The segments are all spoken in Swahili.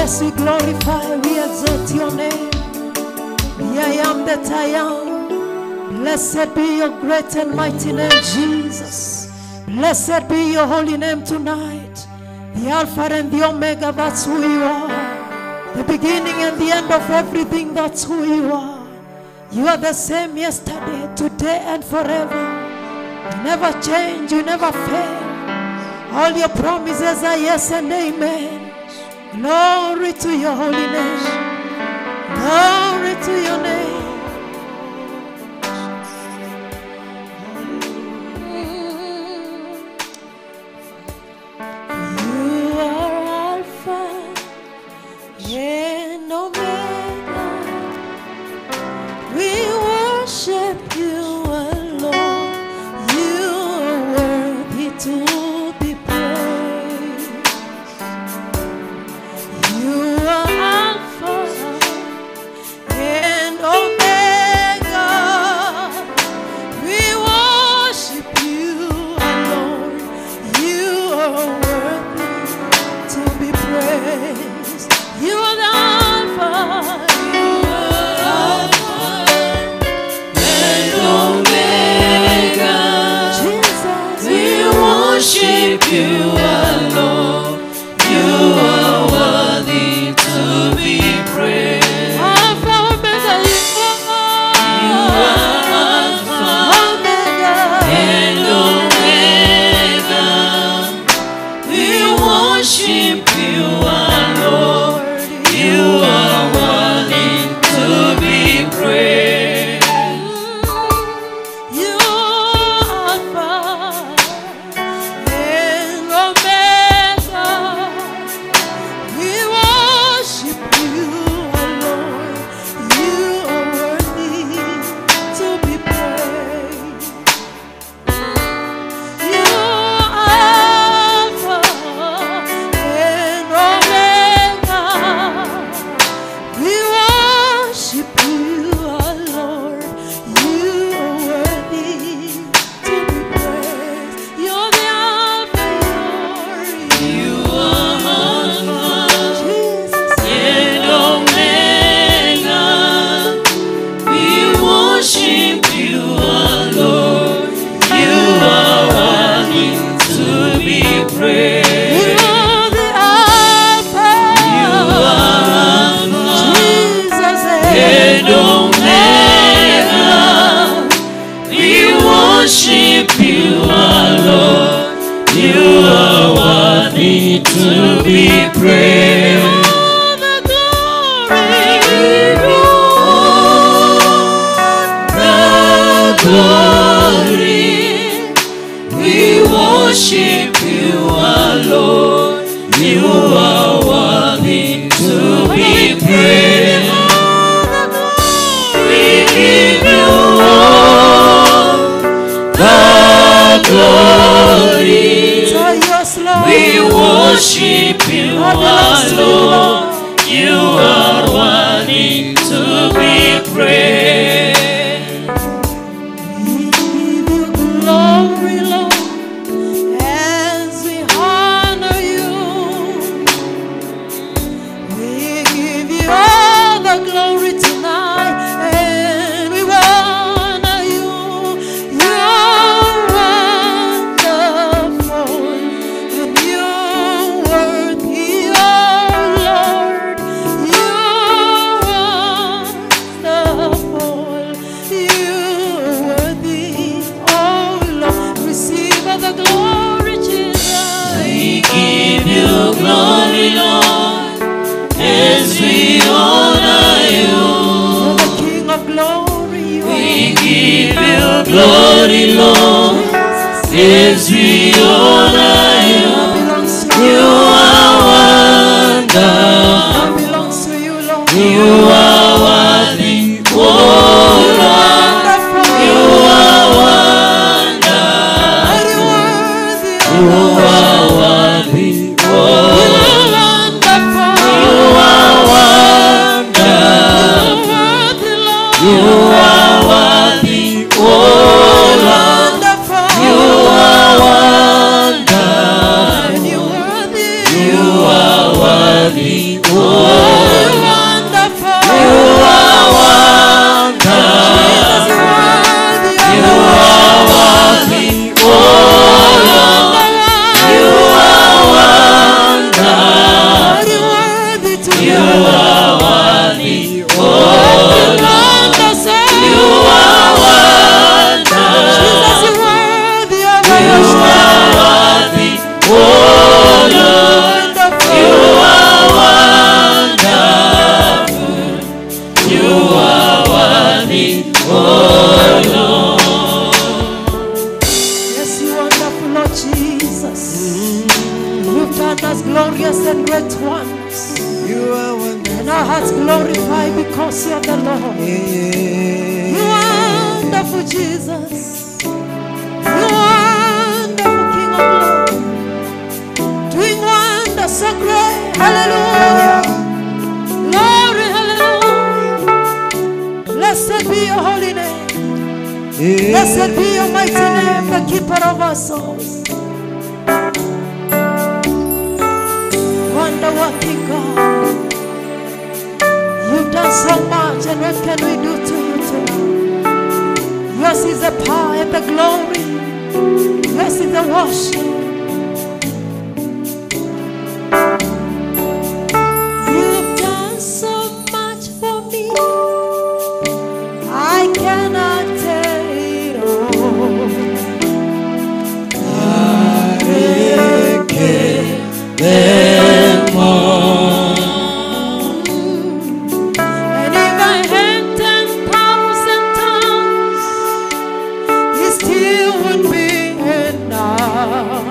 bless, we glorify, we exalt your name. The I am that I am. Blessed be your great and mighty name, Jesus. Blessed be your holy name tonight. The Alpha and the Omega, that's who you are. The beginning and the end of everything, that's who you are. You are the same yesterday, today, and forever. You never change, you never fail. All your promises are yes and amen. Glory to your holy name. Glory to your name. You are Alpha and Omega. We worship you alone. You are worthy to be praised. You are Alpha and Omega. We worship you alone. You are worthy to be praised. You are the Alpha. You are Alpha and Omega. Jesus, we worship you alone. You are worthy to be praised. Alpha, Omega, you are. You are Alpha Omega. and Omega. We worship you alone. You are worthy to be praised. You are Alpha and Omega. We worship you alone. You are worthy to be praised. You are Alpha and Omega. We worship you, our Lord. You are worthy to be praised. You're the Alpha, Lord. You are Alpha Jesus. and Omega. We worship you alone. You are worthy to be praised. You are the Alpha. You are Alpha Jesus. and Omega. We worship you alone. You are worthy to be praised. All the glory. The glory, we worship you alone. You are worthy to be praised. All the glory. We give you all the glory. It's all yours, Lord. We worship you All belongs to you, alone. Lord. You are worthy to be praised. We give you glory, Lord, as we honor you. We give you all the glory tonight, and we honor you. You're wonderful, and you're worthy, oh Lord. You're wonderful. You're worthy, oh Lord. Receive all the glory, Jesus. We give you glory, Lord, as we honor you. You're the King of glory. You We are. give you glory, Lord, as we honor you. All belongs to you. You are wonderful. All belongs to you, Lord. You are worthy, oh Lord. Wonderful. You are wonderful. Are you worthy, oh You Lord? are worthy, oh You Lord. are wonderful. You are wonderful. You are worthy, Lord. You are worthy, oh Lord. Wonderful. You are wonderful. us glorious and great ones. You are wonderful. And our hearts glorify because you are the Lord. You are wonderful, Jesus. You are wonderful, King of glory. Doing wonders so great. Hallelujah. Glory, hallelujah. Blessed be your holy name. Blessed be your mighty name, the keeper of our souls. Wonder working God. You've done so much, and what can we do to you tonight? Yours is the power and the glory. Yours is the worship. You've done so much for me. I cannot tell it all. And if I had 10,000 tongues, it still wouldn't be enough.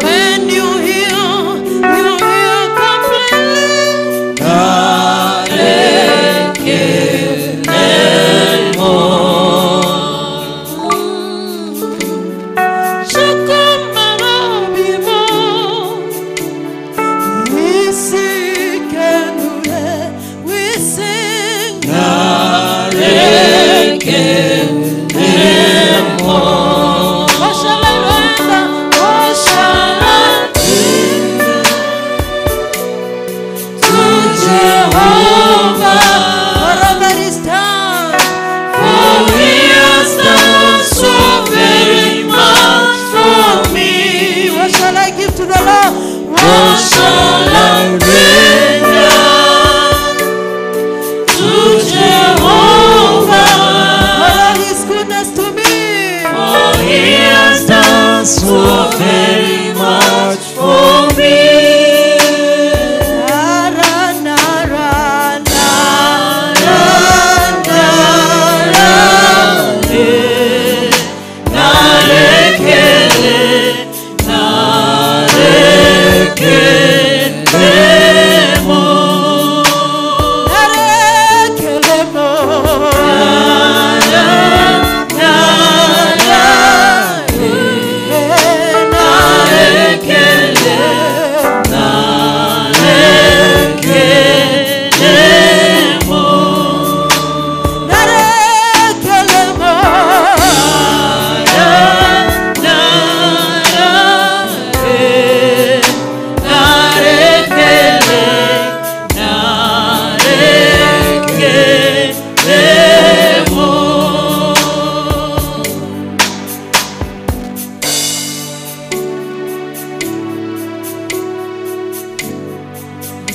When you heal completely. We sing. What shall I render? What shall I do to Jehovah? For all that is done, For he has done so very much for me. What shall I give to the Lord? What shall I render to Jehovah? For all his goodness to me. For he has done so very much for me. Nara, nara, nara, narekelemo. Narekelemo.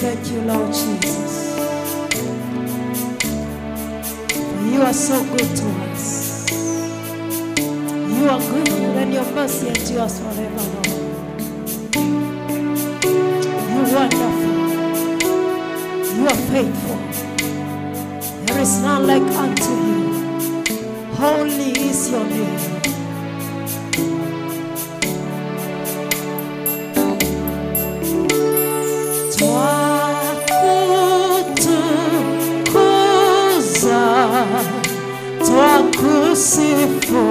Thank you, Lord Jesus. For you are so good to us. You are good, and your mercy endures forever, Lord. You are wonderful. You are faithful. There is none like unto you. Holy is your name. Twakutukuza, twakusifu,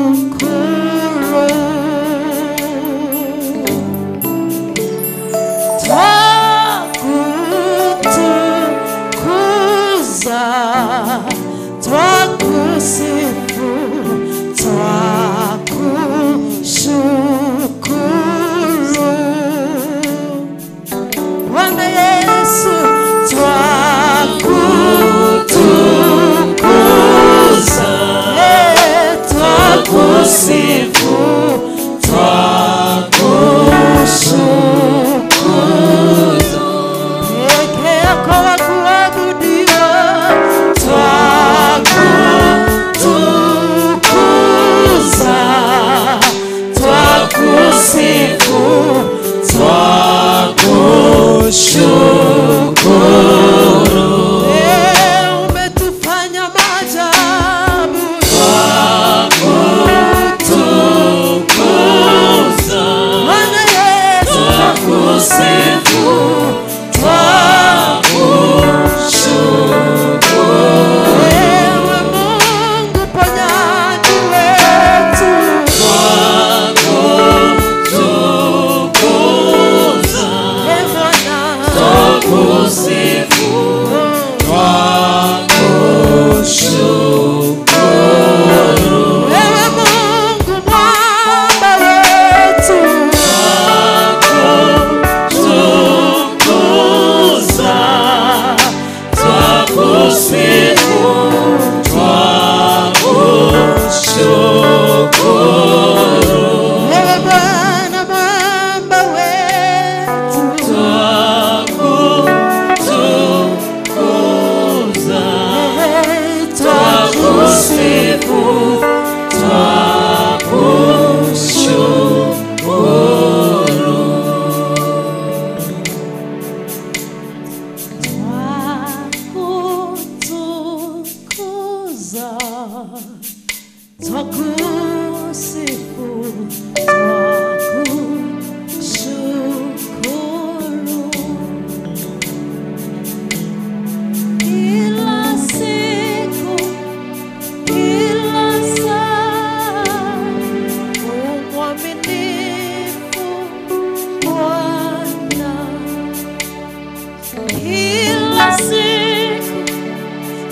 twakushukuru. Twakutukuza, twakusifu, twakushukuru. Bwana Yesu, twakutukuza, twakusifu.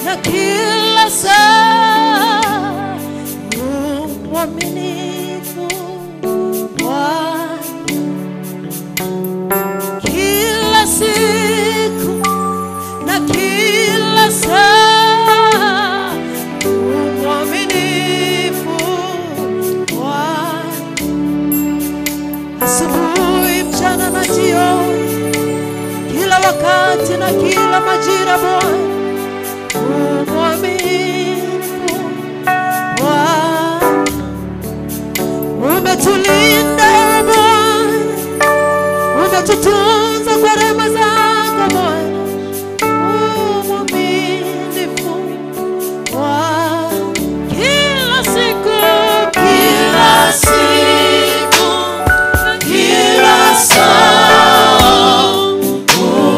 na kila saa, mwaminifu Bwana. Kila siku na kila saa, mwaminifu Bwana. Asubuhi, mchana na jioni, kila wakati na kila majira Bwana, mwaminifu Bwana. Umetulinda Bwana, umetutunza kwa rehema zako Bwana, mwaminifu Bwana. Kila siku, Kila siku, kila saa,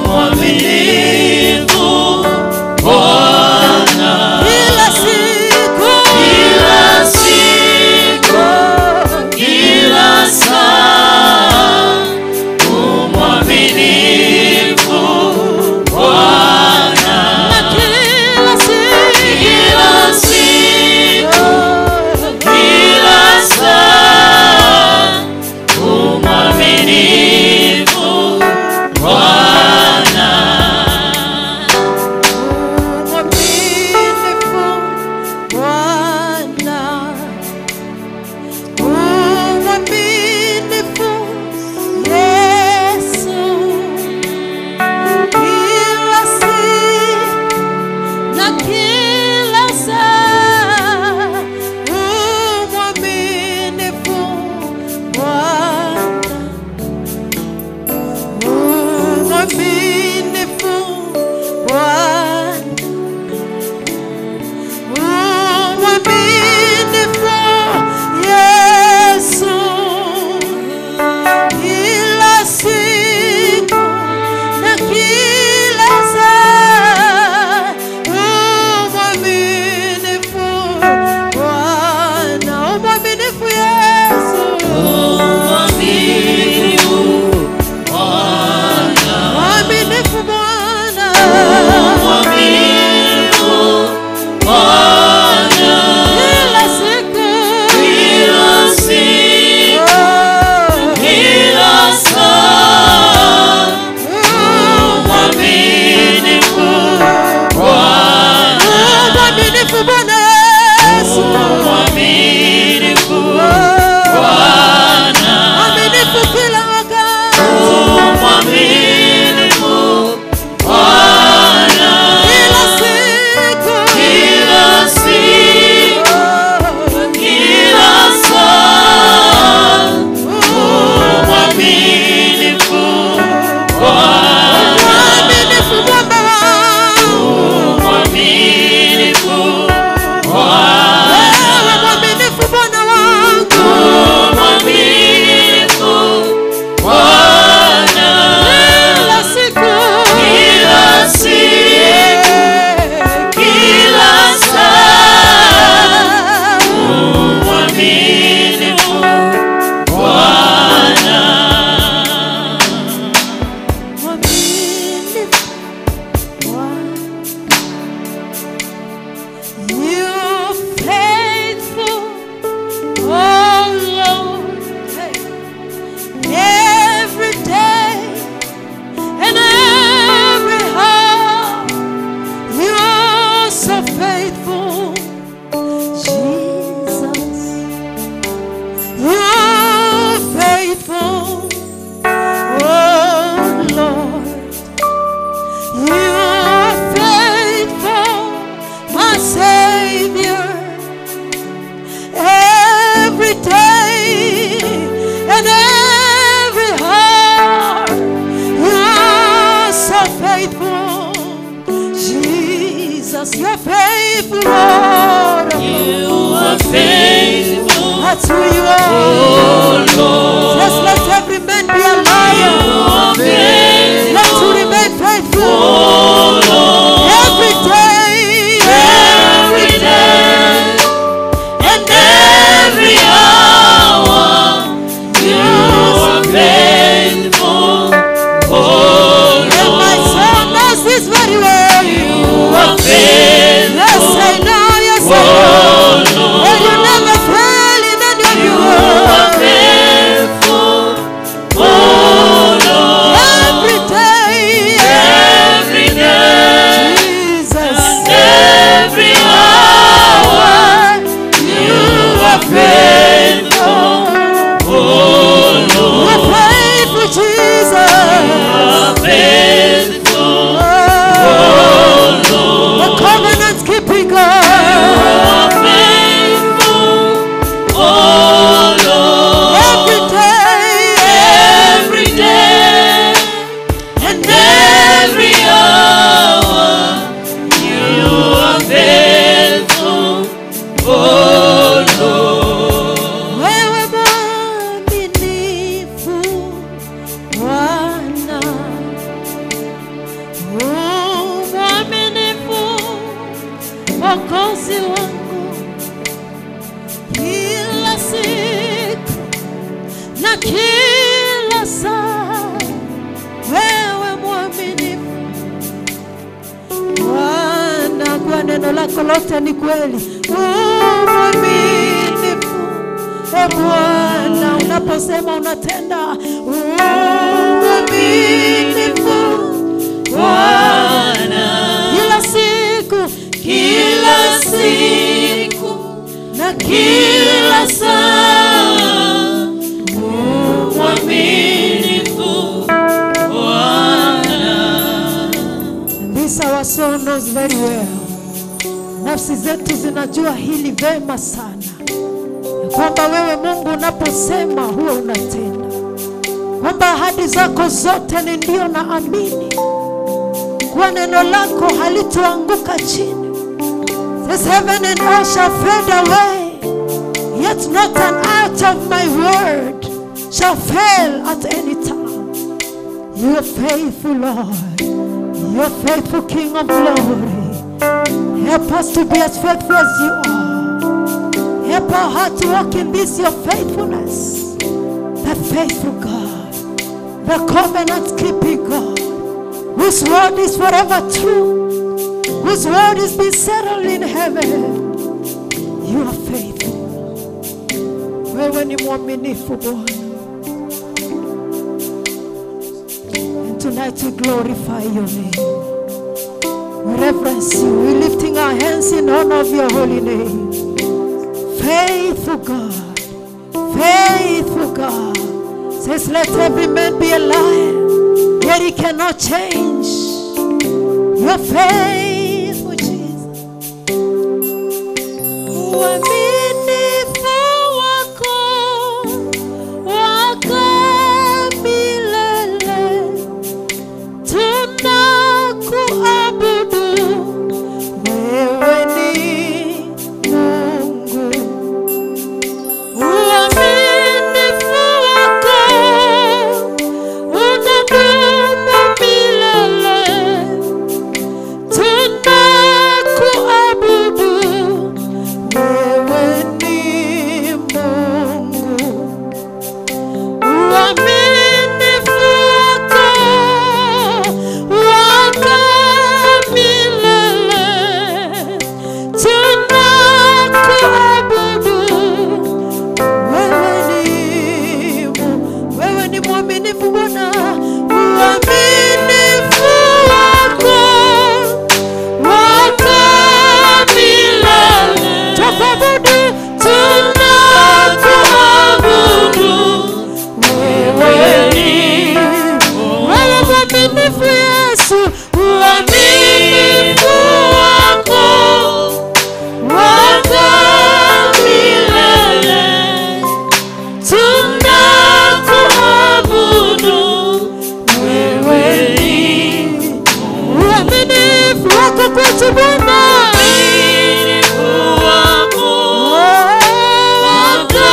mwaminifu Bwana. Kila siku, Kila siku, kila saa, mwaminifu Bwana. Na kila siku, Kila siku, kila saa, mwaminifu Bwana. Mwaminifu Bwana, mwaminifu Yesu. Kila siku na kila saa, mwaminifu Bwana, mwaminifu Bwana. Mwaminifu Yesu, kila siku na kila saa, mwaminifu Bwana, mwaminifu Yesu, Mwaminifu Bwana, mwaminifu Bwana, mwaminifu Bwana. kila siku, Kila siku, kila saa, mwaminifu Bwana, mwaminifu Bwana Yesu, mwaminifu Bwana, mwaminifu kila wakati, mwaminifu Bwana. kila siku, Kila siku, kila saa, mwaminifu Bwana, mwaminifu Bwana wangu, mwaminifu Bwana, wewe mwaminifu Bwana wangu, mwaminifu Bwana. kila siku, Kila siku, kila saa, mwaminifu Bwana. Mwaminifu Bwana. You faithful, oh Lord, every day and every hour, you are so faithful, Jesus. You're faithful, oh Lord. You are faithful, my Savior. Every day and every hour, you are so faithful, Jesus. You're faithful, Lord. You are faithful, That's who you are. oh Lord. Just let every man be a liar. You are faithful, Let you remain faithful oh Lord. every day, Every day and every hour, you are faithful, oh And my Lord. soul knows this very well. You are faithful. Neno lako lote ni kweli. Mwaminifu e Bwana, unaposema unatenda. Mwaminifu Bwana, kila siku, kila siku na kila saa, mwaminifu Bwana. And this our soul knows very well. Nafsi zetu zinajua hili vema sana, kwamba wewe Mungu unaposema huwa unatenda, kwamba ahadi zako zote ni ndio na amini, kwa neno lako halitoanguka chini. Says heaven and earth shall fade away, yet not an iota of my word shall fail at any time. You are faithful, Lord. You are faithful, King of glory. Help us to be as faithful as you are. Help our heart to walk in this your faithfulness. The faithful God, the covenant-keeping God, whose word is forever true, whose word is being settled in heaven. You are faithful. Wewe ni mwaminifu Bwana. And tonight we glorify your name. We reverence you. We're lifting our hands in honor of your holy name. Faithful God, faithful God. Says let every man be a liar, yet he cannot change. You're faithful, Jesus. Uaminifu wako wako milele, tunakuabudu wewe ni Mungu. Uaminifu wako unadumu milele, tunakuabudu wewe ni Mungu. Uaminifu wako wako milele, tunakuabudu wewe ni Mungu. Wewe ni mwaminifu Bwana. Uaminifu wako wako milele, tunakuabudu, Tunakuabudu wewe ni wewe mwaminifu Yesu. Uaminifu wako wako milele, tunakuabudu wewe ni uaminifu wako kwetu Bwana. Uaminifu wako wako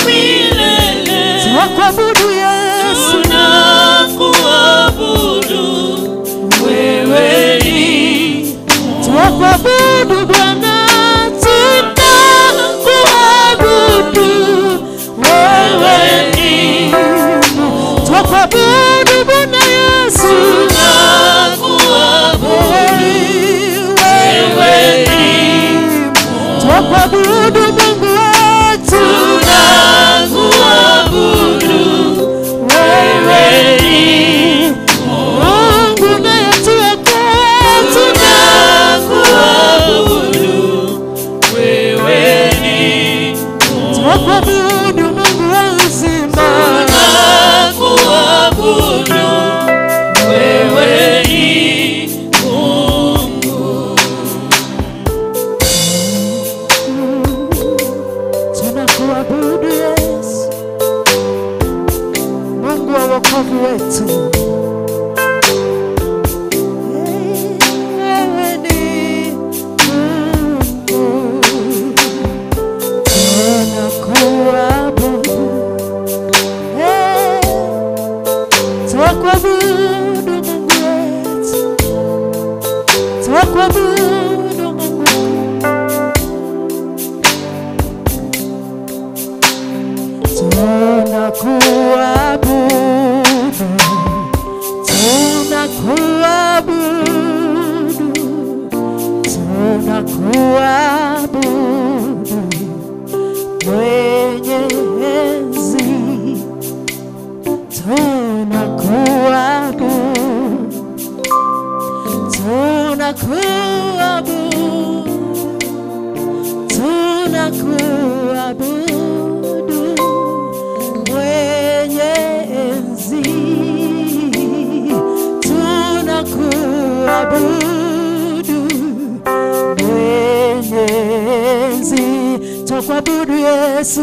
milele, Tunakuabudu Yesu. Tunakuabudu wewe ni Tunakuabudu Bwana, tunakuabudu wewe ni Mungu. Tunakuabudu Bwana Yesu. Tunakuabudu Wewe ni Mungu. Tunakuabudu Mungu wetu. Tunakuabudu Wewe ni Mungu unayetuokoa. Tunakuabudu wewe ni Tunakuabudu Mungu wa uzima. Tunakuabudu wewe ni Mungu. Tunakuabudu Yesu, Mungu wa wokovu wetu. Wewe ni Mungu. Tunakuabudu. Tunakuabudu Mungu wetu. Tunakuabudu Mungu. Tunakuabudu Mwenyezi, tunakuabudu Mwenyezi, tukuabudu Yesu,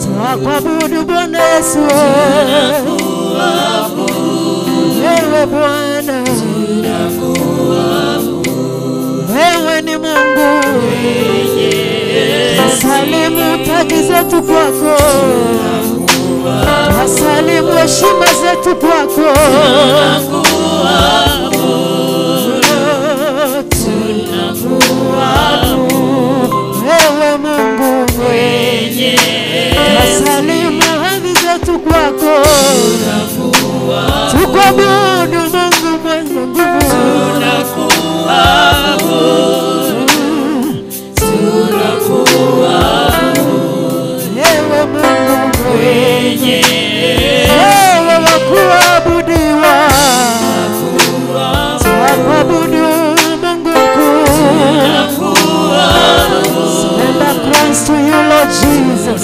tukuabudu Bwana Yesu, wewe Bwana, wewe ni Mungu. Salimu taji zetu kwako, salimu heshima zetu kwako, tunakuabudu wewe Mungu mwenye, salimu hadhi zetu kwako, tukuabudu Mungu mwenye nguvu, ewe Mungu mwenye, ewe wa kuabudiwa, tuabudu Mungu mkuu. Surrender Christ to you, Lord Jesus.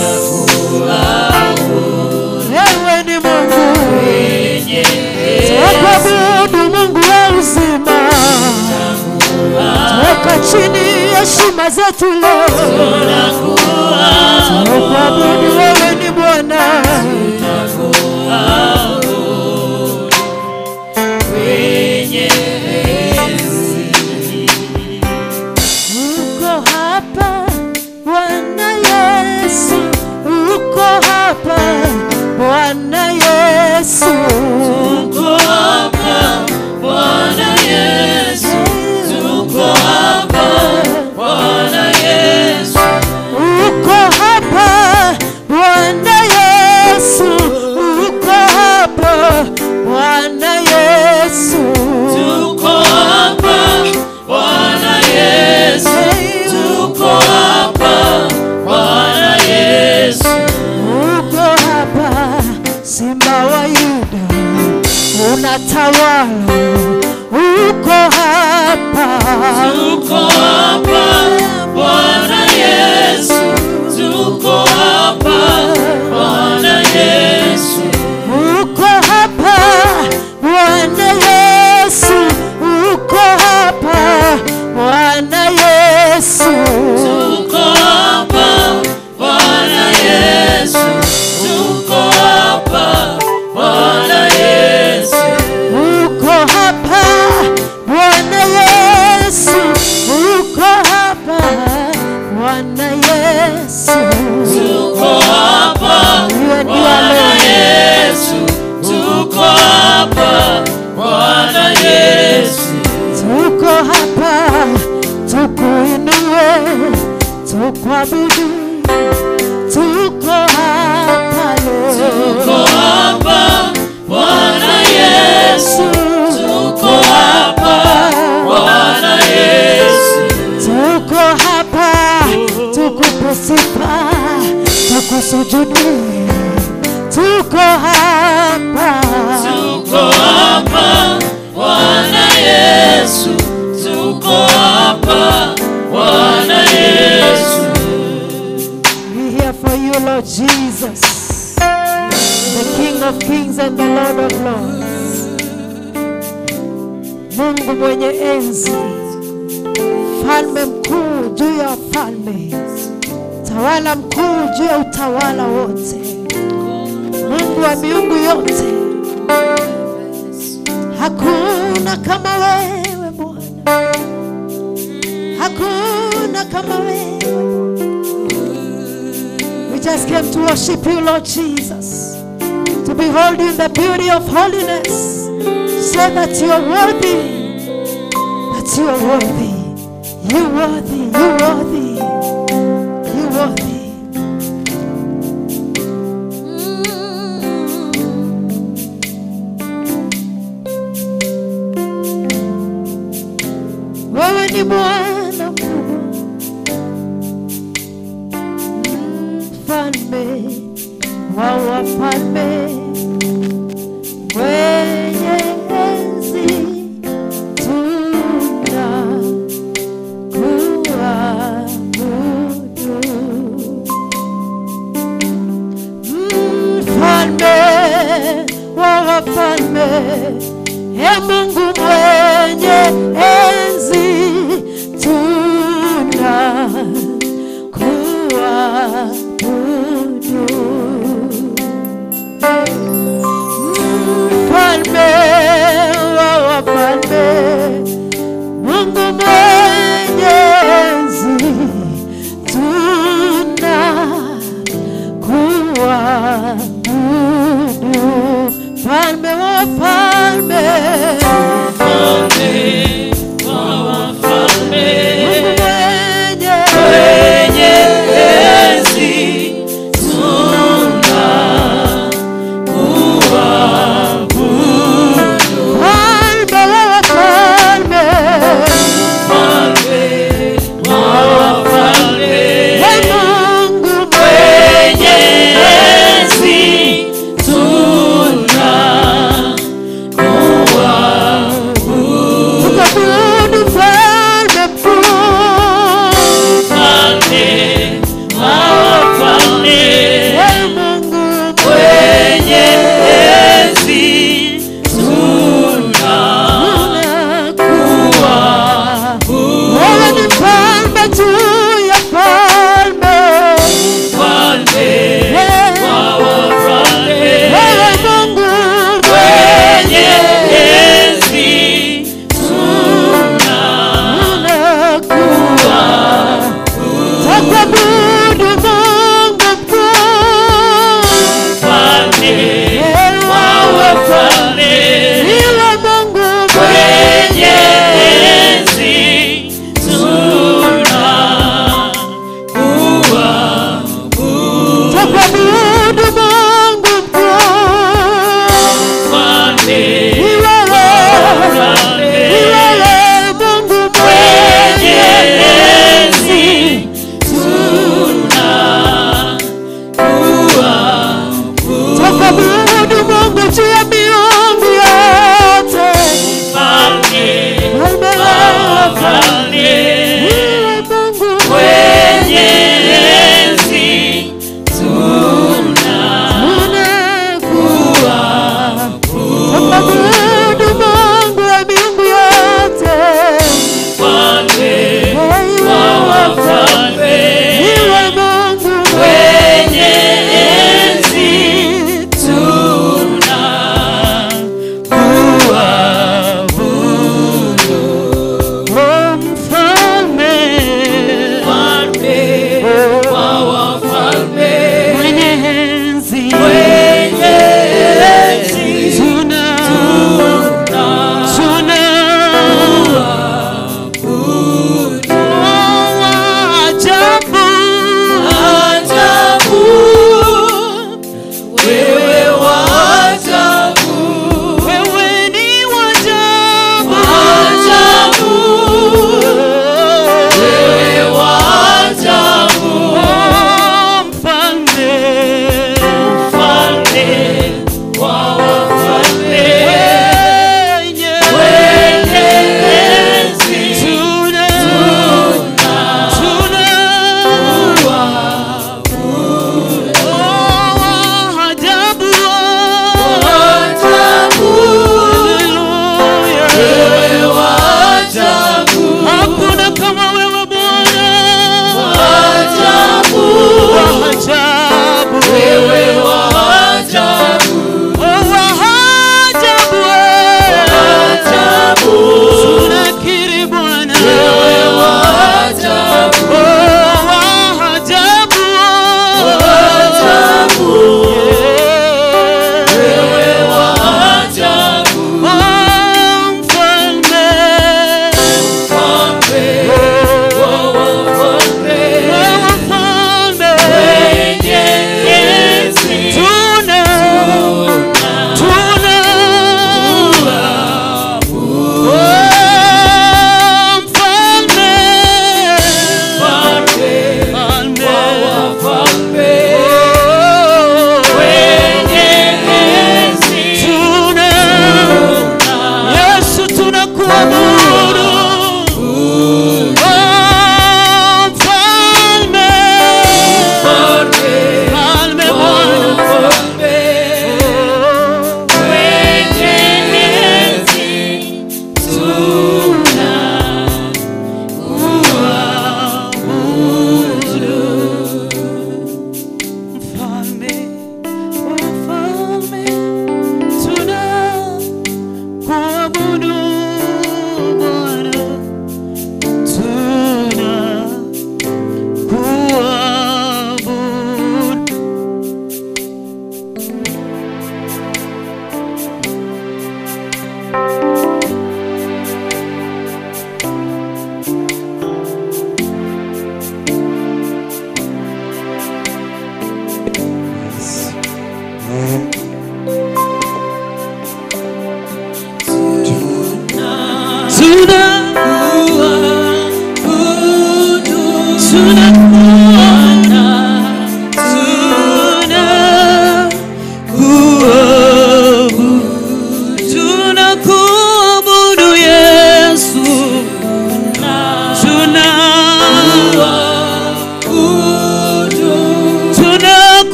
Ewe ni Mungu, tuabudu Mungu wa uzima, tuweka chini heshima zetu leo, tukuabudu wewe ni Bwana. Uko hapa Bwana Yesu, uko hapa Bwana Yesu, Tuko hapa Bwana Yesu, tuko hapa Bwana Yesu, uko hapa Bwana Yesu, uko hapa Bwana Yesu, tuko hapa Bwana Yesu, tuko hapa Bwana Yesu, uko hapa Simba wa Yuda, unatawala, uko hapa, tuko hapa Bwana Yesu, tuko hapa Bwana Yesu, uko hapa Bwana Yesu, uko hapa Bwana Yesu, tuko hapa Bwana Yesu, tuko hapa Bwana Yesu, uko hapa Bwana Yesu, uko hapa Bwana Yesu, tuko hapa Wewe ndiye Bwana Lord. Yesu, tuko hapa Bwana Yesu, Tuko hapa tukuinue, tukuabudu, tuko hapa leo, tuko hapa Bwana Yesu, tuko hapa Bwana Yesu, tuko hapa tukupe sifa, tukusujudu, tuko hapa, tuko hapa Bwana Yesu, tuko hapa Bwana Yesu. We here for you, Lord Jesus, the King of Kings and the Lord of Lords. Mungu mwenye enzi, mfalme mkuu juu ya wafalme, tawala mkuu juu ya utawala wote, Mungu wa miungu yote, hakuna kama wewe Bwana, hakuna kama wewe. We just came to worship you, Lord Jesus, to behold you in the beauty of holiness, say that you are worthy, that you are worthy, you worthy, you worthy, you worthy. Wewe ni Bwana mkubwa, mfalme wa wafalme, mwenye enzi, tunakuabudu. wa wafalme, e Mungu mwenye enzi, tunakuabudu. Mfalme wa wafalme, Mungu mwenye enzi, tunakuabudu. Mfalme wa wafalme, Mfalme wa wafalme, Mungu mwenye mwenye enzi, tunakuabudu. Mfalme wa wafalme, Mfalme wa wafalme, e Mungu mwenye enzi,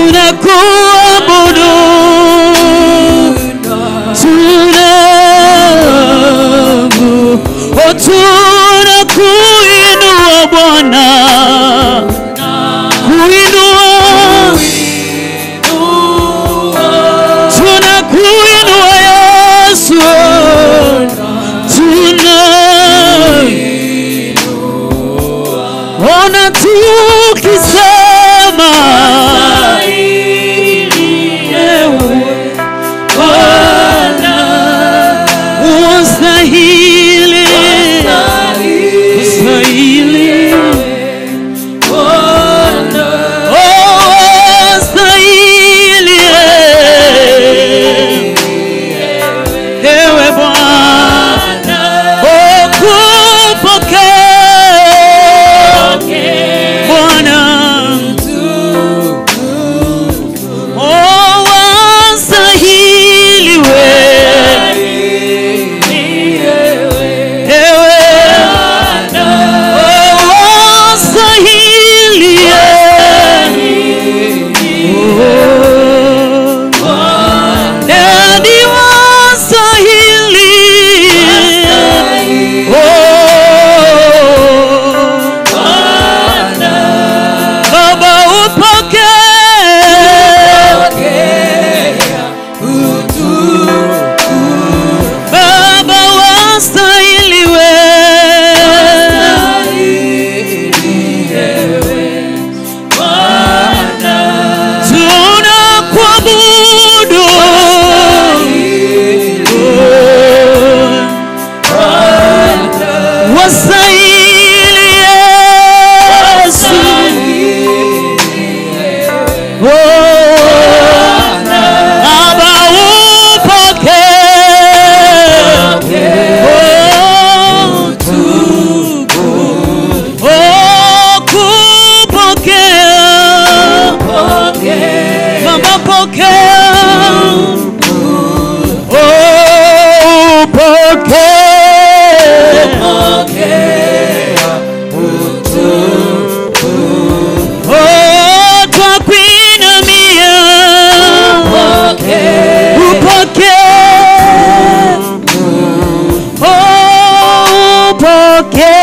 Tunakuabudu, tunakuinua Bwana, kuinua, tunakuinua Yesu, tunaona tukisema wastahili, wastahili, oh, wastahili ewe Bwana, oh, kupokea Bwana, oh, wastahili wewe, ewe, oh, wastahili, oh, nani wastahili, oh, Baba upokee, Baba wastahili wewe, tunakuabudu, wastahili Yesu, oh, Baba upokee, oh, kupokea, Baba pokea, oh, pokea, oh, twakuinamia, upokee, oh, pokea.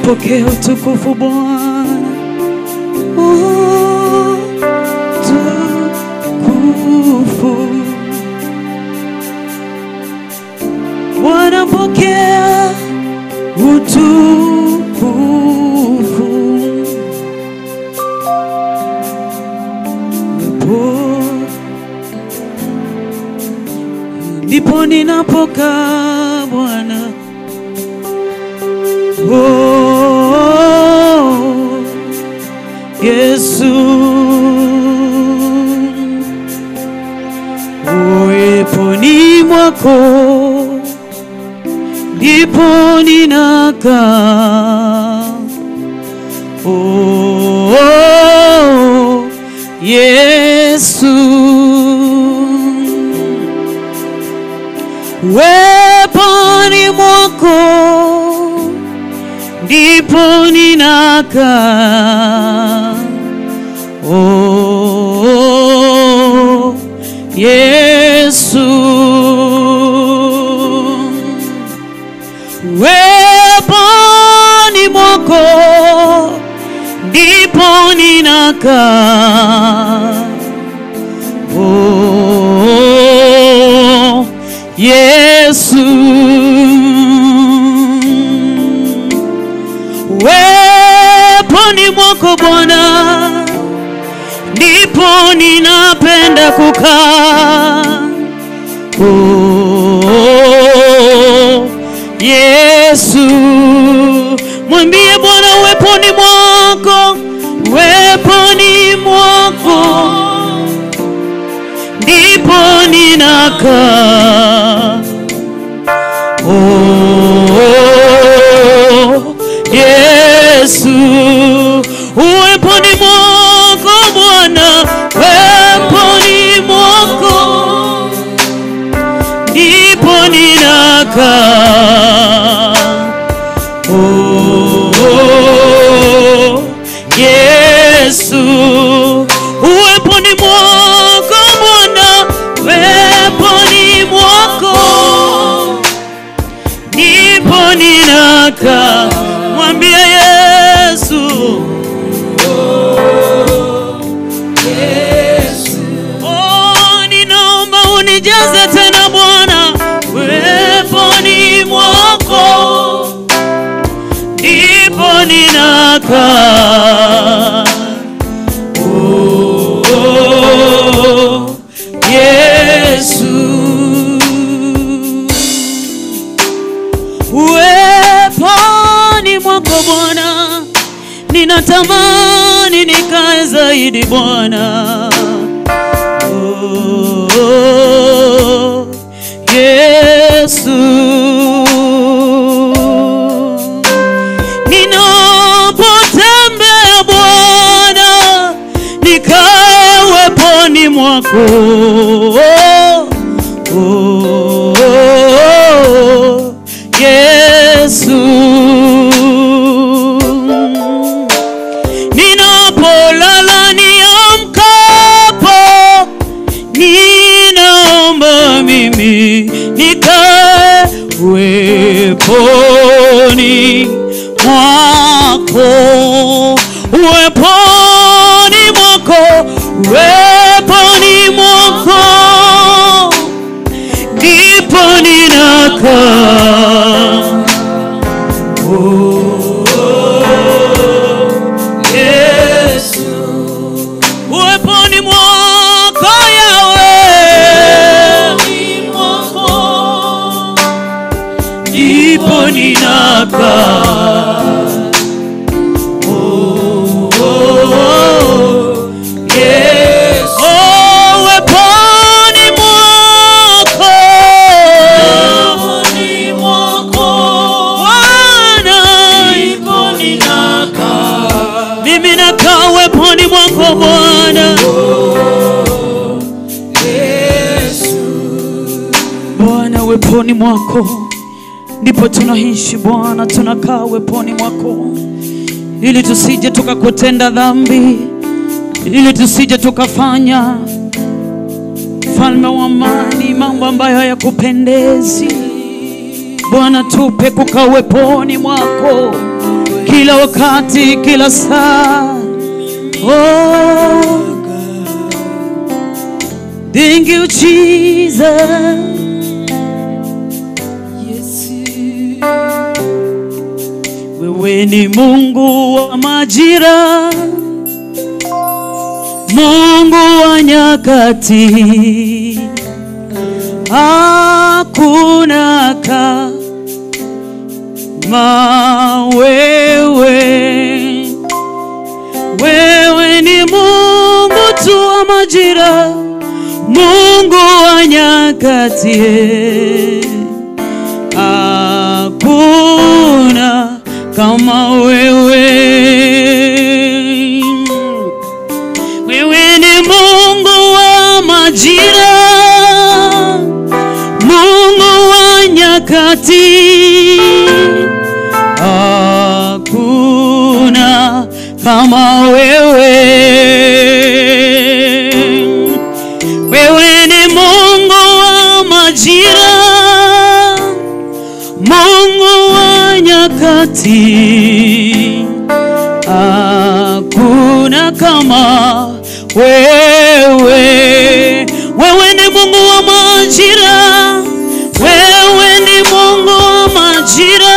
Pokea utukufu Bwana, utukufu Bwana, pokea utukufu. Ndipo ninapokaa Bwana, oh, Yesu, uweponi mwako ndipo ninakaa, oh, Yesu, uweponi mwako ndipo ninakaa, oh, Yesu, uweponi mwako ndipo ninakaa, oh, Yesu, uweponi mwako Bwana ndipo ninapenda kukaa, oh, Yesu, mwambie Bwana uweponi mwako, uweponi mwako ndipo ninakaa, oh, Yesu, uweponi mwako Bwana, uweponi mwako ndipo ninakaa, Oh, oh, Yesu, uweponi mwako Bwana, uweponi mwako ndipo ninakaa. Mwambie Yesu, oh, Yesu, oh, ninaomba unijaze tena Bwana, uweponi mwako ndipo ninakaa. Oh, oh, Yesu, uweponi mwako Bwana, ninatamani nikae zaidi Bwana. Oh, oh, Yesu, ninapotembea Bwana, nikae uweponi mwako. Oh, oh, Yesu, ninapolala niamkapo, ninaomba mimi nikae uweponi mwako, uweponi mwako, uweponi mwako ndipo ninakaa. Oh, Yesu, uweponi mwako Yawe, ndipo ninakaa. Oh, oh, Yesu, oh, uweponi mwako, Bwana, mimi nakaa uweponi mwako Bwana. Bwana, uweponi mwako ndipo tunaishi Bwana, tunakaa uweponi mwako ili tusije tukakutenda dhambi, ili tusije tukafanya, Mfalme wa amani, mambo ambayo hayakupendezi. Bwana, tupe kukaa uweponi mwako kila wakati, kila saa. Oh, thank you Jesus. Wewe ni Mungu wa majira, Mungu wa nyakati, hakuna kama wewe. Wewe ni Mungu tu wa majira, Mungu wa nyakati, hakuna kama wewe. Wewe ni Mungu wa majira, Mungu wa nyakati, hakuna kama wewe. Wewe ni Mungu wa majira, Mungu wa nyakati, hakuna kama wewe. Wewe ni Mungu wa majira, wewe ni Mungu wa majira,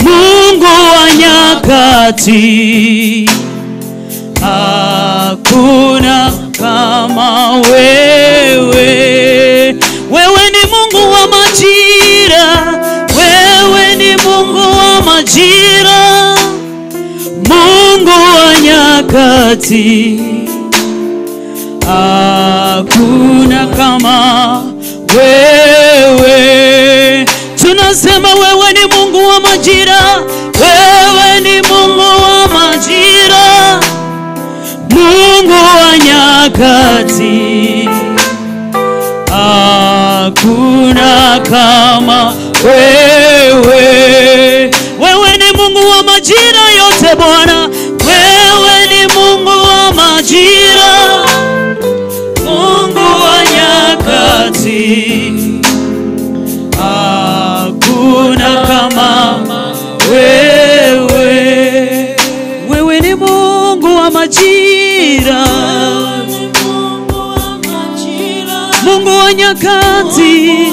Mungu wa nyakati, hakuna kama wewe. Wewe ni Mungu wa majira, wewe ni Mungu wa majira, Mungu wa nyakati, hakuna kama wewe. Tunasema wewe ni Mungu wa majira, wewe ni Mungu wa majira, Mungu wa nyakati, hakuna kama wewe. majira, Mungu wa nyakati,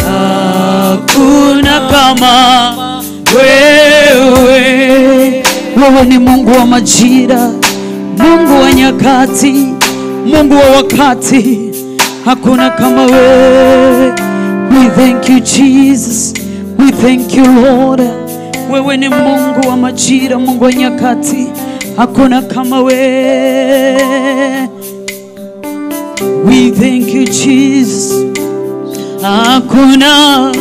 hakuna kama wewe. Wewe ni Mungu wa majira, Mungu wa nyakati, Mungu wa wakati, hakuna kama wewe. We thank you Jesus, we thank you Lord. Wewe ni Mungu wa majira, Mungu wa nyakati, hakuna kama wewe. We thank you Jesus, hakuna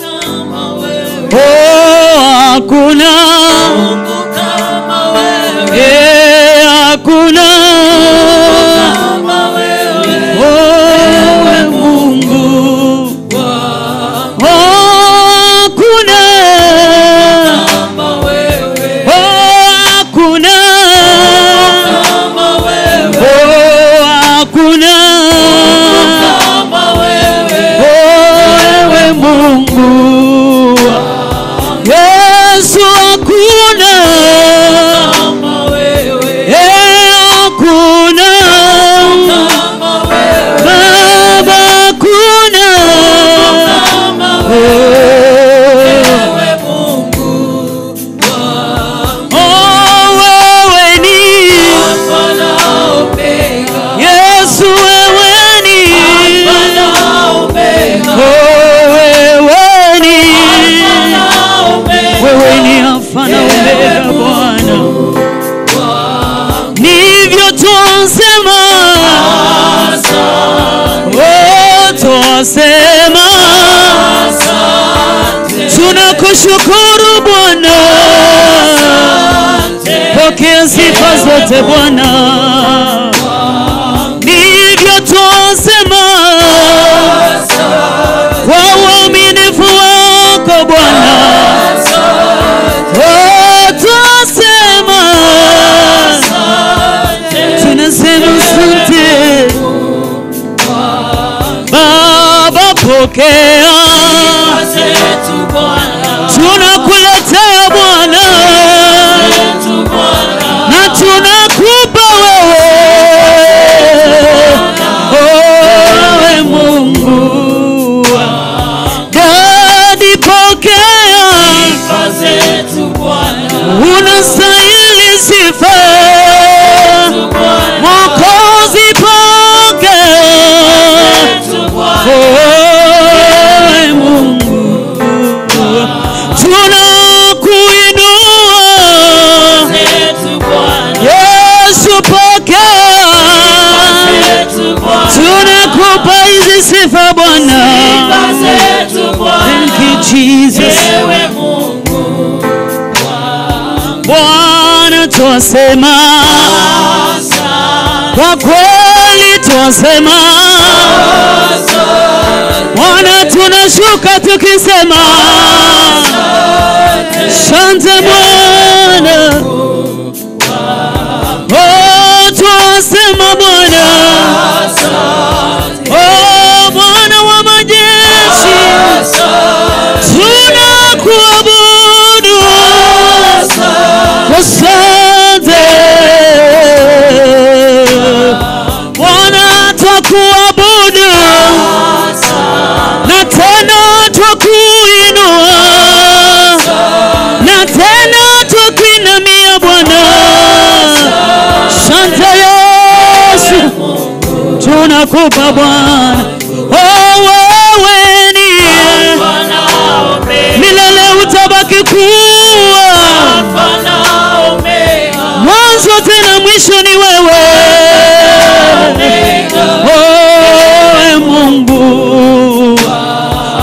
kama wewe. Oh, hakuna Mungu kama wewe. Eh, hakuna kama wewe. Oh, Mungu wangu. Oh, hakuna kama wewe. Oh, hakuna kama wewe. Oh, hakuna kama wewe. Oh, wewe Mungu Yesu, hakuna kama wewe. Eh, hakuna kama wewe. Baba, hakuna kama wewe. Oh, Ewe Mungu wangu. oh, wewe ni Alfa na Omega. Yesu, wewe ni Alfa na Omega. Oh, wewe ni Alfa na Omega. wewe ni Alfa na Omega Bwana, wangu. ndivyo twasema, Asante. oh, twasema Asante. tunakushukuru Bwana, Asante. pokea sifa zote Bwana, ndivyo twasema Asante. kwa uaminifu wako Bwana, Asante. oh, twasema Asante. tunasema asante Baba, pokea Zetu Bwana. tunakuletea Bwana Zetu Bwana. na tunakupa wewe, oh, Mungu Dadi, pokea, Sifa zetu Bwana. unastahili sifa, Zetu Bwana. Mwokozi, pokea, Zetu Bwana. oh, Mungu tunakuinua Zetu Bwana. Yesu, pokea, Zetu Bwana. tunakupa hizi sifa Bwana. Sifa zetu Bwana. Thank you Jesus. Ewe Mungu wangu. Bwana, twasema Asante. kwa kweli, twasema Asante. Bwana, tunashuka tukisema asante Bwana. Oh, twasema Bwana, Asante. oh Bwana wa majeshi, Asante. tunakuabudu. Asante. Asante Bwana, twakuabudu na tena twakuinua na tena twakuinamia Bwana. Asante Yesu, tunakupa Bwana. Oh, wewe ni Alfa na Omega. milele, utabaki kuwa Alfa na Omega. mwanzo tena mwisho ni wewe. Omega. Oh, Mungu,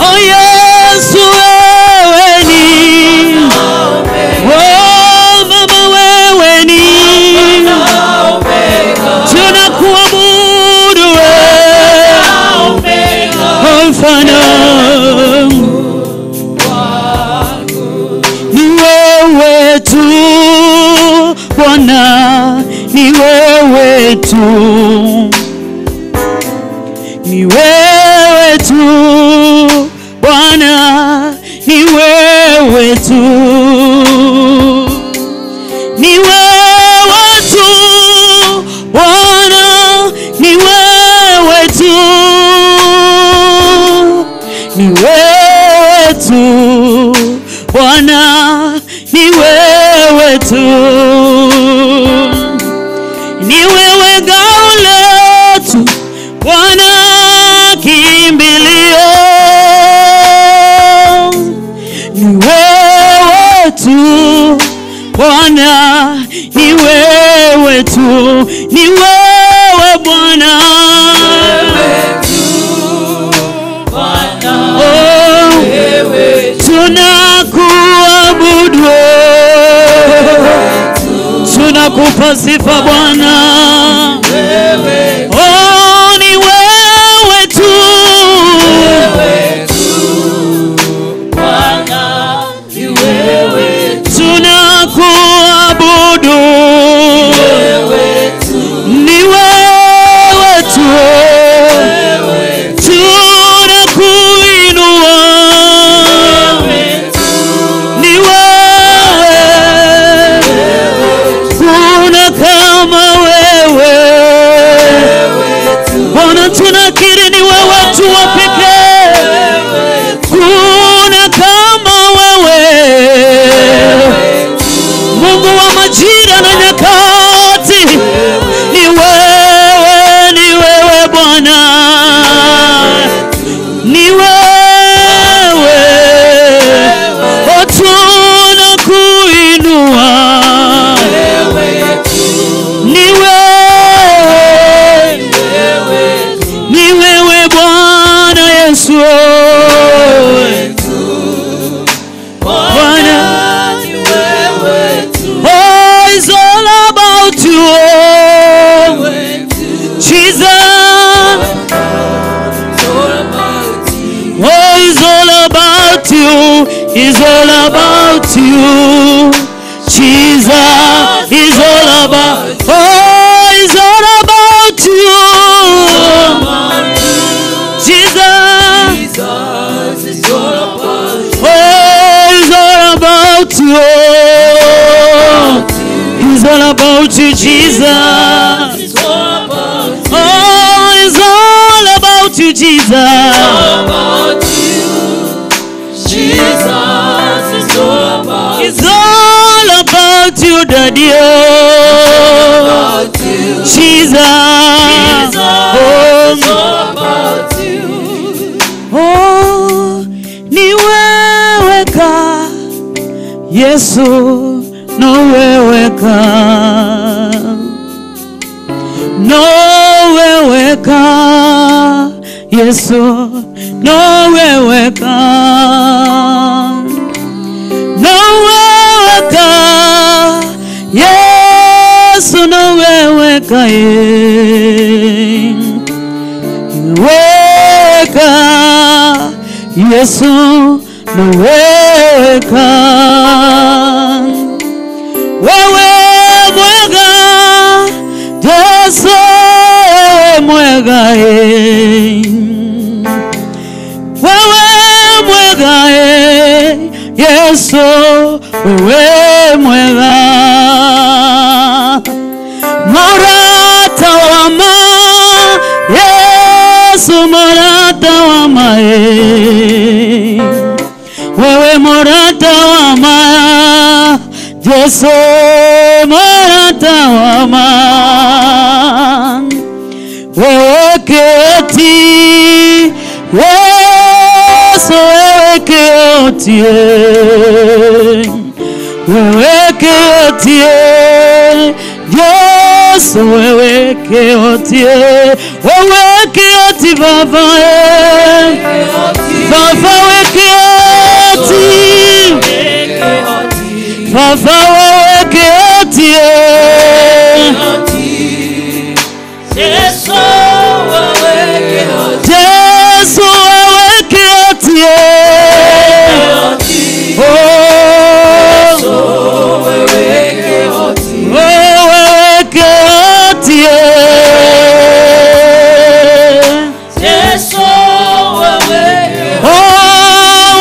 oh Yesu, wewe ni oh Mama, wewe ni Omega. tunakuabudu wewe, Omega. Alfa na ni wewe tu Bwana, ni wewe tu, ni wewe tu Bwana, ni wewe tu, ni ni wewe tu Bwana, ni wewe tu, ni wewe ngao letu Bwana, kimbilio, ni wewe tu Bwana, ni wewe tu, ni wewe Bwana, oh, tunakuabudu, tunakupa sifa Bwana, oh, ni wewe tu, tunakuabudu, ni wewe tu, tunakuinua, ni wewe, kuna kama wewe Bwana, tunakiri ni wewe tu wa pekee, kuna kama wewe Mungu wa majira na nyakati, ni wewe, ni wewe Bwana, ni wewe, oh, tunakuinua, ni wewe, ni wewe Bwana Yesu, Bwana, oh, it's all about you, Jesus. Oh, it's all about you, it's all about you, Jesus. It's all about, oh, it's all about you, Jesus. Oh, it's all about you, it's all about you, Jesus. Oh, it's all about you, Jesus. It's all about you, Daddy. Oh, Jesus. Oh, oh, ni wewe ka Yesu, no wewe ka, no wewe ka Yesu, no wewe ka, no wewe ka Yesu, no wewe ka, weka Yesu, no wewe ka, wewe mwega Yesu, mwega wewe mwega Yesu, wewe mwega morata wama Yesu, morata wama wewe morata wama Yesu, morata wama wewe keti Yesu, wewe keti, wewe keti Yesu, wewe keti, wewe keti Baba, Baba wewe keti, Baba wewe keti, Yesu wewe keti, oh, wewe keti, oh,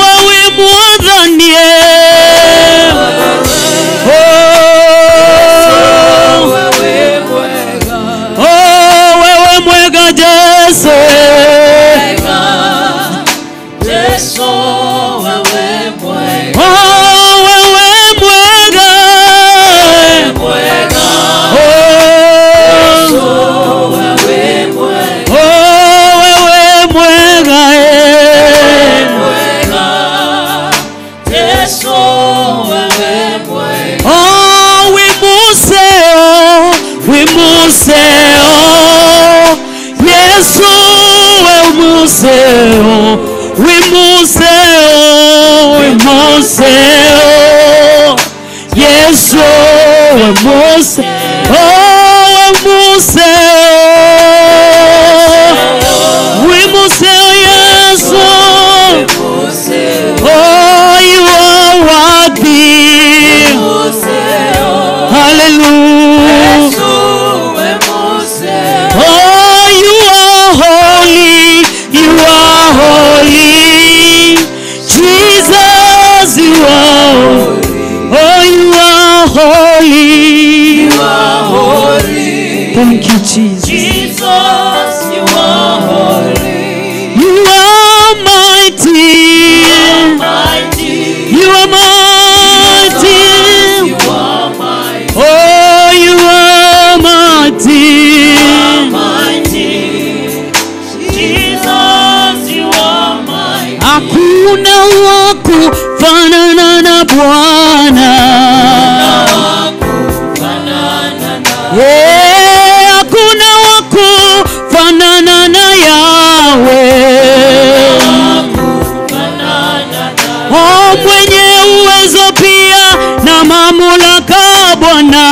wewe mwadhanie, oh, Yesu wewe mwega. Oh, wewe mwega. Mwega. Oh, Yesu wewe mwega. Oh, wewe mwega. Mwega. Yesu wewe mwega. Oh, we museo, we museo. Yesu we museo, we museo, we museo. Yesu we museo, oh, we museo. We museo, Yesu. Oh, you are worthy. Hallelujah. Oh, you are holy, you are holy. Jesus, you are holy. Oh, you are holy. You are holy. Thank you, Jesus. Jesus, you are holy. You are mighty. Mighty. You are mighty. You are mighty. Oh, you are mighty. Mighty. Jesus, you are mighty. Hakuna wa kufanana na Bwana. Yeah, hakuna wa kufanana na Yahweh. Oh, mwenye uwezo pia na mamlaka Bwana.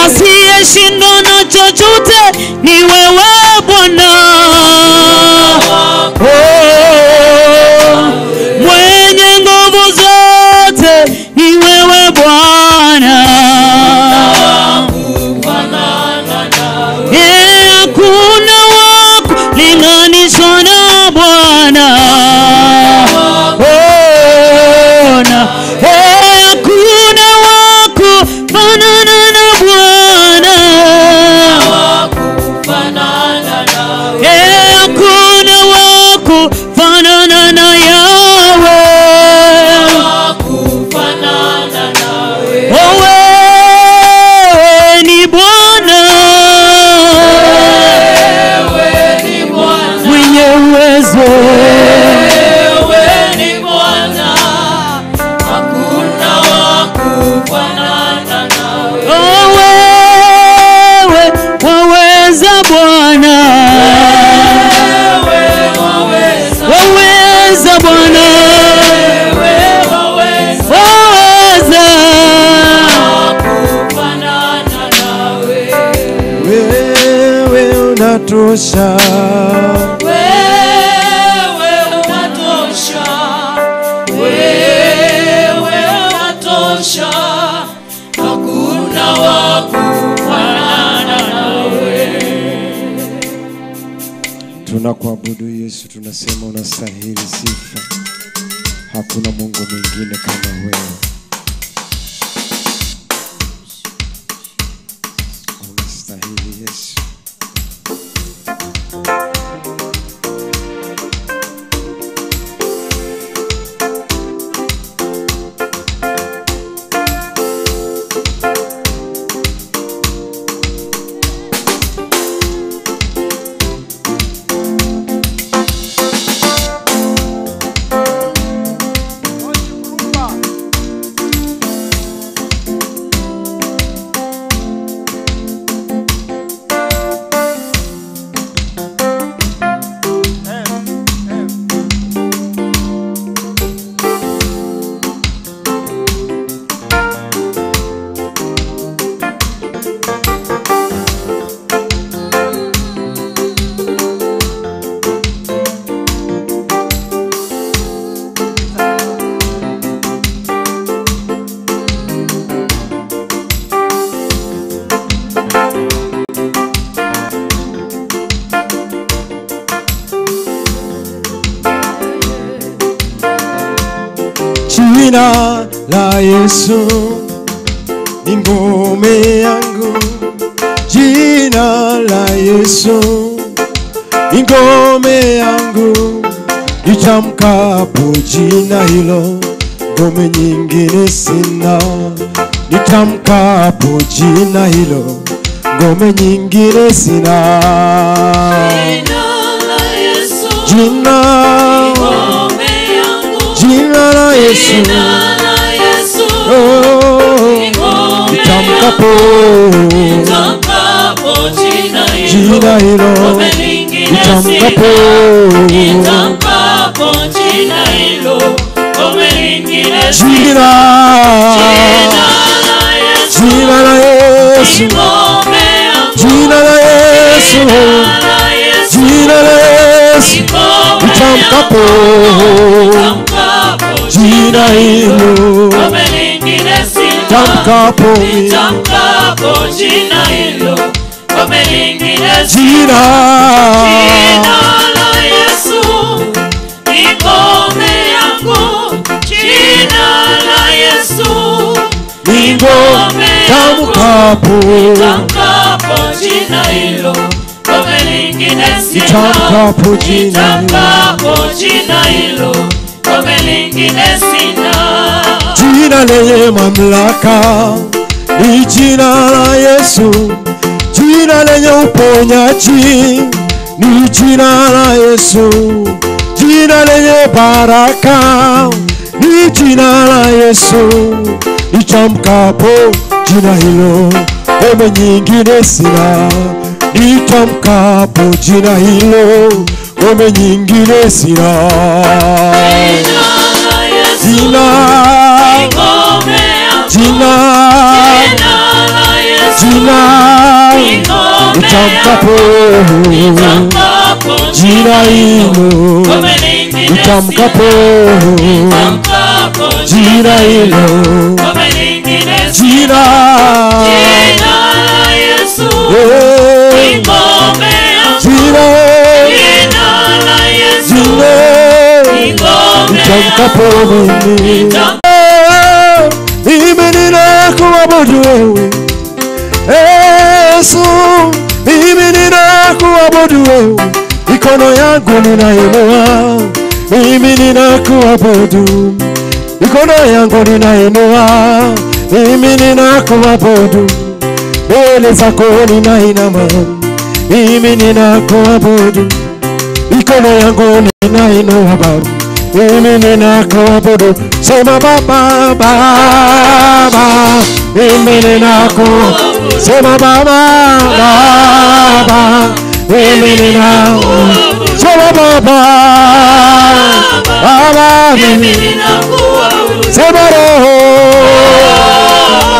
Asiyeshindwa na chochote ni wewe Bwana. Oh, mwenye nguvu zote ni wewe Bwana. Hakuna wa kulinganishwa na Bwana. Oh, na hakuna wa kufanana na Bwana. Hakuna wa kufanana na Yahweh. Oh, wewe ni Bwana mwenye uwezo. Wewe ni Bwana, hakuna wa kufanana nawe. Oh, wewe waweza Bwana. Wewe waweza, Waweza Bwana. wewe waweza, Waweza. kufanana nawe. Wewe unatosha, Wewe unatosha, wewe unatosha, hakuna wa kufanana nawe. Tunakuabudu Yesu, tunasema unastahili sifa. Hakuna Mungu mwingine kama wewe. Unastahili Yesu. Jina la Yesu ni ngome yangu, jina la Yesu ni ngome yangu, nitamkapo jina hilo, ngome nyingine sina. Nitamkapo jina hilo, ngome nyingine sina. Jina la Yesu, Jina, ngome yangu. jina la Yesu, Jina la Yesu, oh, ngome nitamkapo yangu. Nitamkapo jina hilo, jina hilo, ngome nyingine nitamkapo sina. Nitamkapo jina hilo, ngome nyingine sina. jina, Jina la Yesu, jina la Yesu, ngome yangu. jina la Yesu, Jina la Yesu, jina la Yesu, ngome nitamkapo yangu. Nitamkapo jina hilo, ngome nyingine sina. nitamkapo Nitamkapo jina hilo, ngome nyingine sina. jina, Jina la Yesu ni ngome yangu. Jina la Yesu ni ngome yangu. nitamkapo, Nitamkapo jina hilo, ngome nyingine sina. Nitamkapo jina hilo. Nitamkapo jina hilo, ngome nyingine sina. Jina lenye mamlaka ni jina la Yesu, jina lenye uponyaji ni jina la Yesu, jina lenye baraka ni jina la Yesu. Nitamkapo jina hilo, ngome nyingine sina. Nitamkapo jina hilo, ngome nyingine sina. Jina la Yesu Jina, ni ngome yangu. jina, Jina la Yesu jina, ni ngome nitamkapo yangu. Nitamkapo jina hilo, ngome nyingine nitamkapo sina. Nitamkapo jina hilo, ngome nyingine sina. jina, Jina la Yesu ni eh, ngome yangu. jina, Jina la Yesu jina, ni ngome nitamkapo yangu. mimi. Nitam- Mimi ninakuabudu wewe Yesu, mimi ninakuabudu wewe, mikono yangu ninainua, mimi ninakuabudu, mikono yangu ninainua, mimi ninakuabudu, mbele zako ninainama, mimi ninakuabudu, mikono yangu ninainua Baba, mimi ninakuabudu. Sema Baba, Baba, mimi ninakuabudu. Sema Baba, Baba, mimi ninakuabudu. Sema Baba, Baba, Mimi mimi. ninakuabudu. Sema Roho,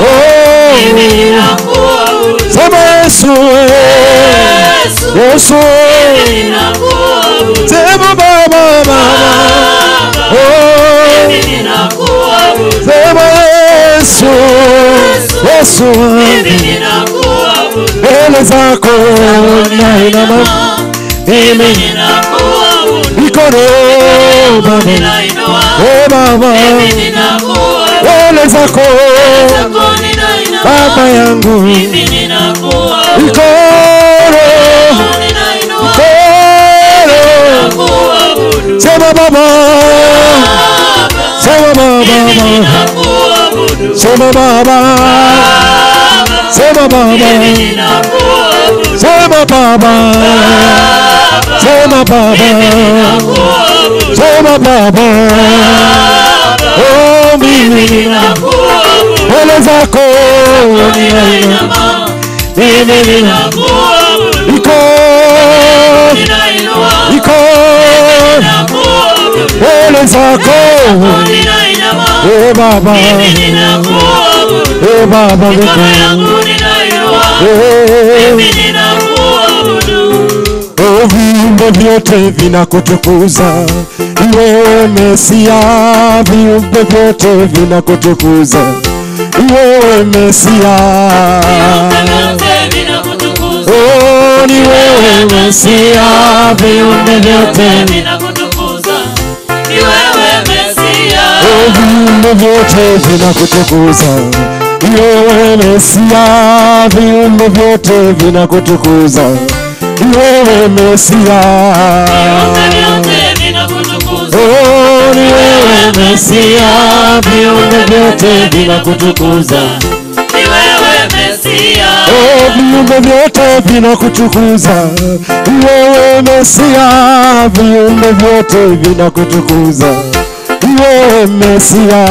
oh, Mimi ninakuabudu. sema Yesu, Yesu. Yesu, Mimi ninakuabudu. sema Baba, Baba, oh, Mimi ninakuabudu. sema Yesu, Yesu, Mimi ninakuabudu. mbele zako nainama, Mimi mimi ninakuabudu. mikono Baba, Ninainua. oh Baba, Mimi ninakuabudu. mbele zako Zako ninainua. Baba yangu, Mimi ninakuabudu. mikono, Ninainua. mikono, Ninakuabudu. sema Baba, sema Mimi Baba, ninakuabudu. sema Baba, sema Mimi Baba, ninakuabudu. sema Baba, sema Baba, Ninakuabudu. sema Baba, oh mimi Mimi ninakuabudu. mbele zako Ninainama. mimi nina Ninakuabudu. mikono, Ninainua. mikono Ninakuabudu. mbele zako Ninainama. eh Baba, Mimi ninakuabudu. eh Baba, Mikono yangu ninainua. eh Mimi ninakuabudu. Oh, viumbe vyote vinakutukuza, ni wewe Mesia, viumbe vyote vinakutukuza, ni wewe Mesia. Viumbe vyote vinakutukuza. Oh, ni wewe Mesia, viumbe vyote vinakutukuza. Ni wewe Mesia. Oh, viumbe vyote vinakutukuza, ni wewe Mesia, viumbe vyote vinakutukuza, Ni wewe Mesia. Viumbe vyote vinakutukuza. Oh, ni wewe Mesia, viumbe vyote vinakutukuza. Ni wewe Mesia. Oh, viumbe vyote vinakutukuza. Ni wewe Mesia, viumbe vyote vinakutukuza. Ni wewe Mesia.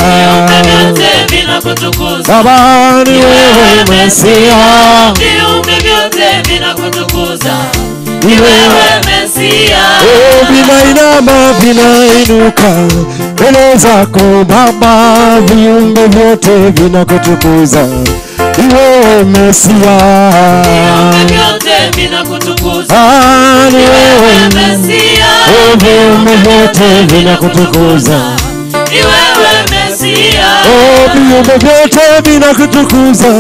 Viumbe vyote vinakutukuza. Baba, ni wewe Mesia. Viumbe vyote vinakutukuza. Ni wewe Mesia. Oh, vinainama vinainuka mbele zako Baba, viumbe vyote vinakutukuza. Ni wewe Mesia. Viumbe vyote vinakutukuza. Ah, ni wewe Mesia. Oh, viumbe vyote vinakutukuza. Ni wewe Mesia. Oh, viumbe vyote vinakutukuza.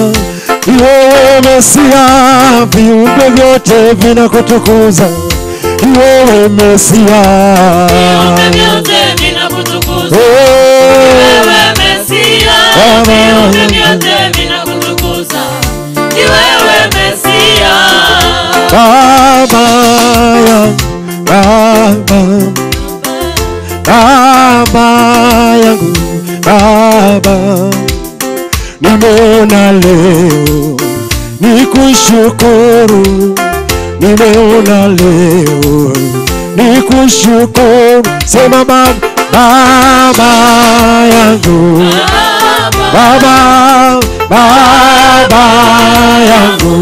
Ni wewe Mesia, viumbe vyote vinakutukuza. Ni wewe Mesia. Viumbe vyote vinakutukuza. Oh, Wewe Mesia. Baba. Viumbe vyote vinakutukuza. Ni wewe Mesia. Baba yangu, Baba, Baba yangu, Baba, nimeona leo nikushukuru, nimeona leo nikushukuru. Sema Baba, Baba yangu, Baba, Baba yangu,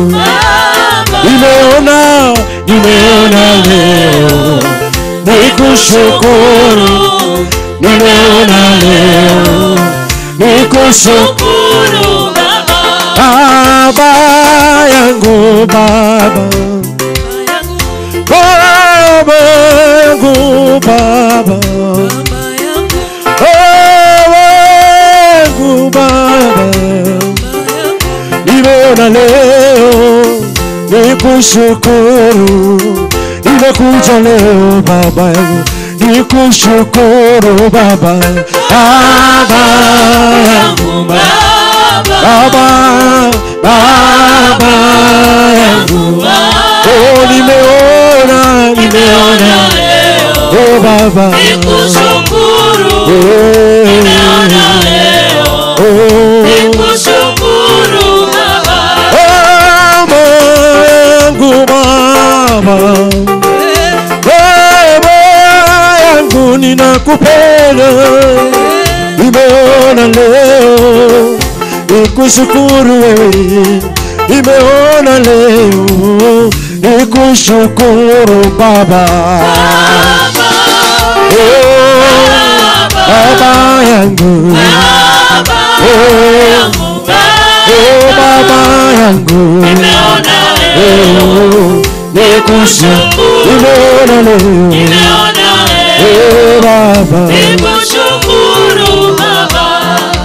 nimeona, nimeona leo nikushukuru, nimeona leo nikushukuru. Shukuru Baba. Baba yangu, Baba, Baba yangu, Baba, Baba yangu, Baba, nimeona leo nikushukuru, nimekuja leo Baba yangu nikushukuru Baba, Baba yangu, Baba, Baba yangu. Oh, nimeona, nimeona leo oh Baba, nikushukuru. Oh, Nimeona leo oh, nikushukuru Baba. Baba yangu, Baba, Baba yangu, ninakupenda. Nimeona leo nikushukuru wewe, nimeona leo nikushukuru Baba. Oh, Baba yangu, oh, oh Baba yangu, Nimeona leo oh, nikushukuru, nimeona leo, nimeona leo oh Baba, nikushukuru Baba.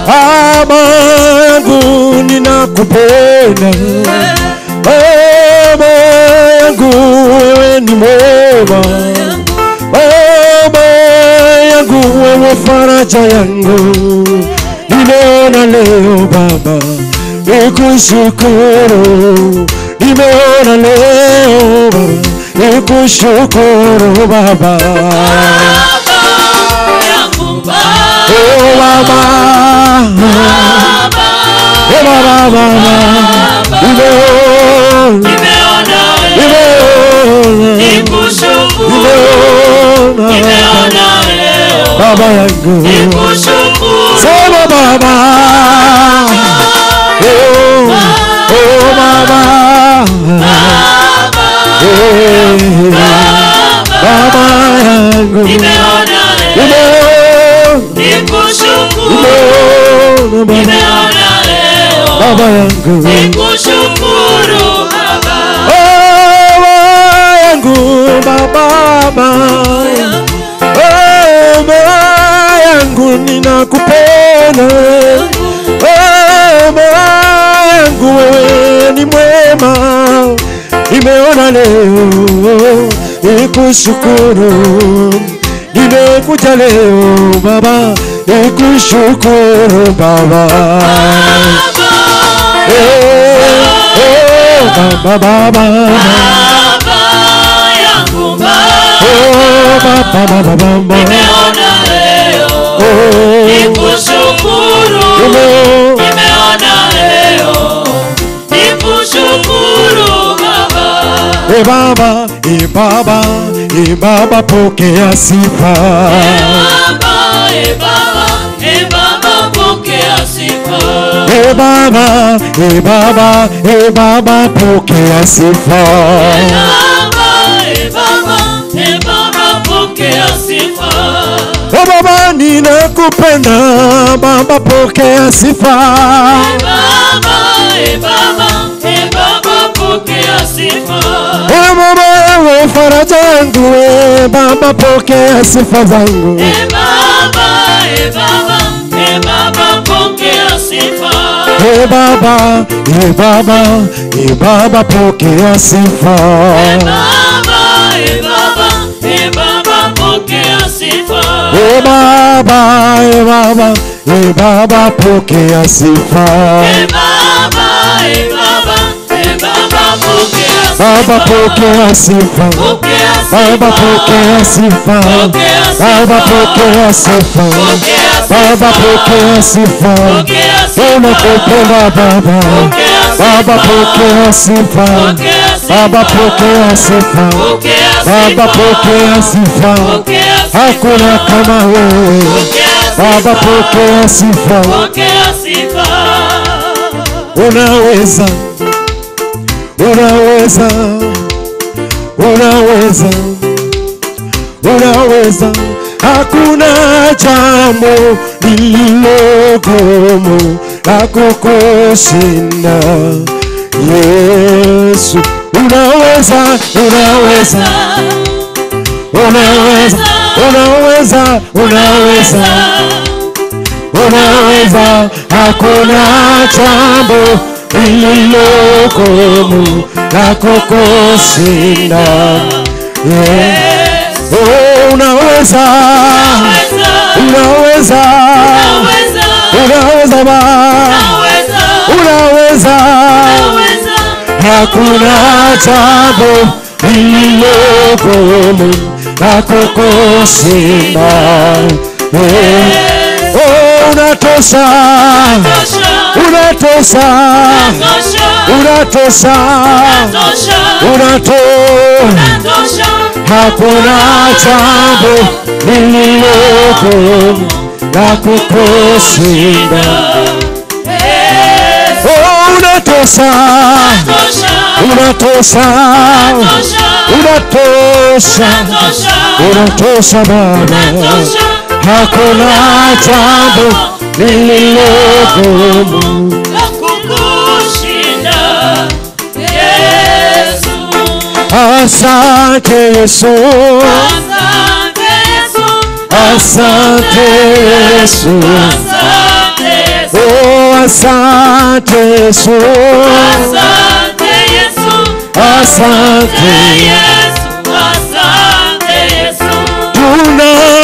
Baba yangu ninakupenda, Baba yangu wewe ni mwema, Baba yangu wewe faraja yangu, nimeona leo Baba nikushukuru, nimeona leo Baba nikushukuru Baba. Yangu Baba, Oh Baba, oh Baba, Baba, nimeona, nimeona leo nimeona, nikushukuru. nimeona Nimeona leo Baba yangu, nikushukuru. sema Baba, oh, oh Baba, eh, Baba yangu, Nimeona leo nimeona, nikushukuru. nimeona Baba, Nimeona leo Baba yangu, nikushukuru Baba. Baba yangu, Baba, Baba yangu ninakupenda, Baba yangu wewe ni mwema, nimeona leo nikushukuru, nimekuja leo Baba nikushukuru Baba. Baba, Eh, oh, Baba, Baba, Baba baba Nimeona leo nikushukuru. Nimeona leo nikushukuru Baba. E Baba, e Baba, e Baba pokea sifa. E Baba, e Baba, e Baba pokea sifa. E Baba, e Baba, e Baba pokea sifa. E Baba, e Baba, e Baba pokea sifa. E Baba ninakupenda, Baba pokea sifa. E Baba, e Baba, e Baba pokea sifa. E Baba ewe faraja yangu, e Baba pokea sifa zangu. E Baba, e Baba, e Baba pokea sifa. E Baba, e Baba, e Baba pokea sifa. E Baba, e Baba, e Baba pokea sifa. E Baba, e Baba, e Baba pokea sifa. E Baba, e Baba, e Baba pokea sifa. Baba pokea sifa. Pokea sifa. Baba pokea sifa. Pokea sifa. Baba pokea sifa. Pokea sifa. Baba pokea sifa. Pokea sifa. Tunakupenda Baba. Pokea sifa. Baba pokea sifa. Pokea sifa. Baba pokea sifa. Pokea sifa. Baba pokea sifa. Pokea sifa. Hakuna kama wewe. Pokea sifa. Baba pokea sifa. Pokea sifa. Unaweza, unaweza, unaweza, unaweza. Hakuna jambo lililogumu la kukushinda Yesu. Unaweza, unaweza, unaweza, unaweza, unaweza, unaweza. Hakuna jambo lililogumu la kukushinda Yesu. Oh, unaweza, unaweza, unaweza Baba, unaweza. Hakuna jambo lililogumu la kukushinda. Oh, unatosha, unatosha, unatosha, unatosha. Hakuna jambo lililogumu la kukushinda. Oh, unatosha, unatosha, unatosha, unatosha Baba. Hakuna jambo lililogumu la kukushinda Yesu. Asante Yesu, Asante Yesu, asante Yesu, asante Yesu, oh asante Yesu, asante Yesu, asante. Yesu, asante Yesu.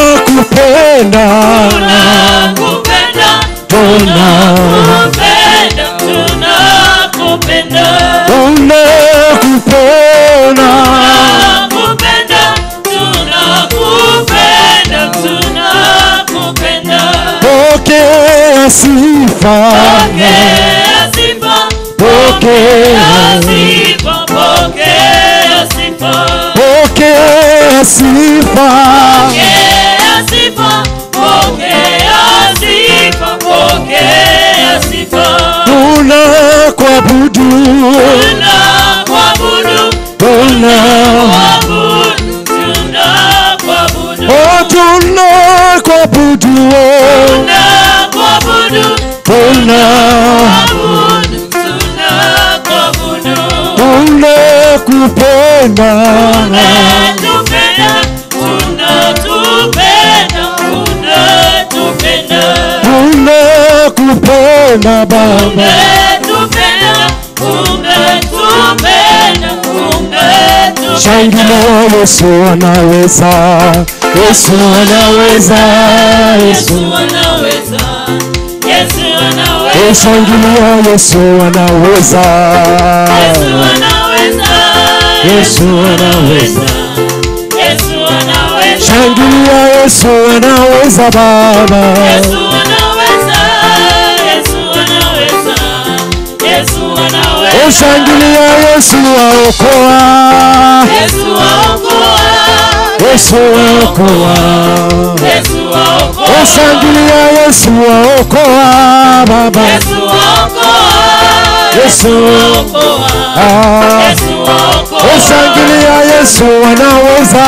Tunakupenda, Tunakupenda, tunakupenda, tunakupenda, tunakupenda, tunakupenda, tunakupenda, tunakupenda. Pokea sifa, Pokea sifa, pokea, sifa, pokea sifa, pokea sifa, pokea sifa, pokea sifa, pokea sifa. Tunakuabudu, Tunakuabudu, tuna, kuabudu, tunakuabudu, oh tunakuabudu, tunakuabudu, tuna, kuabudu, tunakuabudu. tunakupenda, Unatupenda, unatupenda, unatupenda. tunakupenda Baba, Unatupenda, unatupenda, unatupenda. Shangilia Yesu anaweza, Yesu anaweza, Yesu. Yesu anaweza, Yesu anaweza, Shangilia Yesu anaweza, Yesu anaweza, Yesu anaweza. Yesu anaweza. Shangilia Yesu anaweza Baba. Yesu anaweza, Yesu anaweza, Yesu anaweza. Shangilia Yesu aokoa. Yesu aokoa. Yesu aokoa. Yesu aokoa. Shangilia Yesu aokoa Baba. Yesu aokoa. Yesu aokoa. Yesu aokoa. Shangilia Yesu anaweza.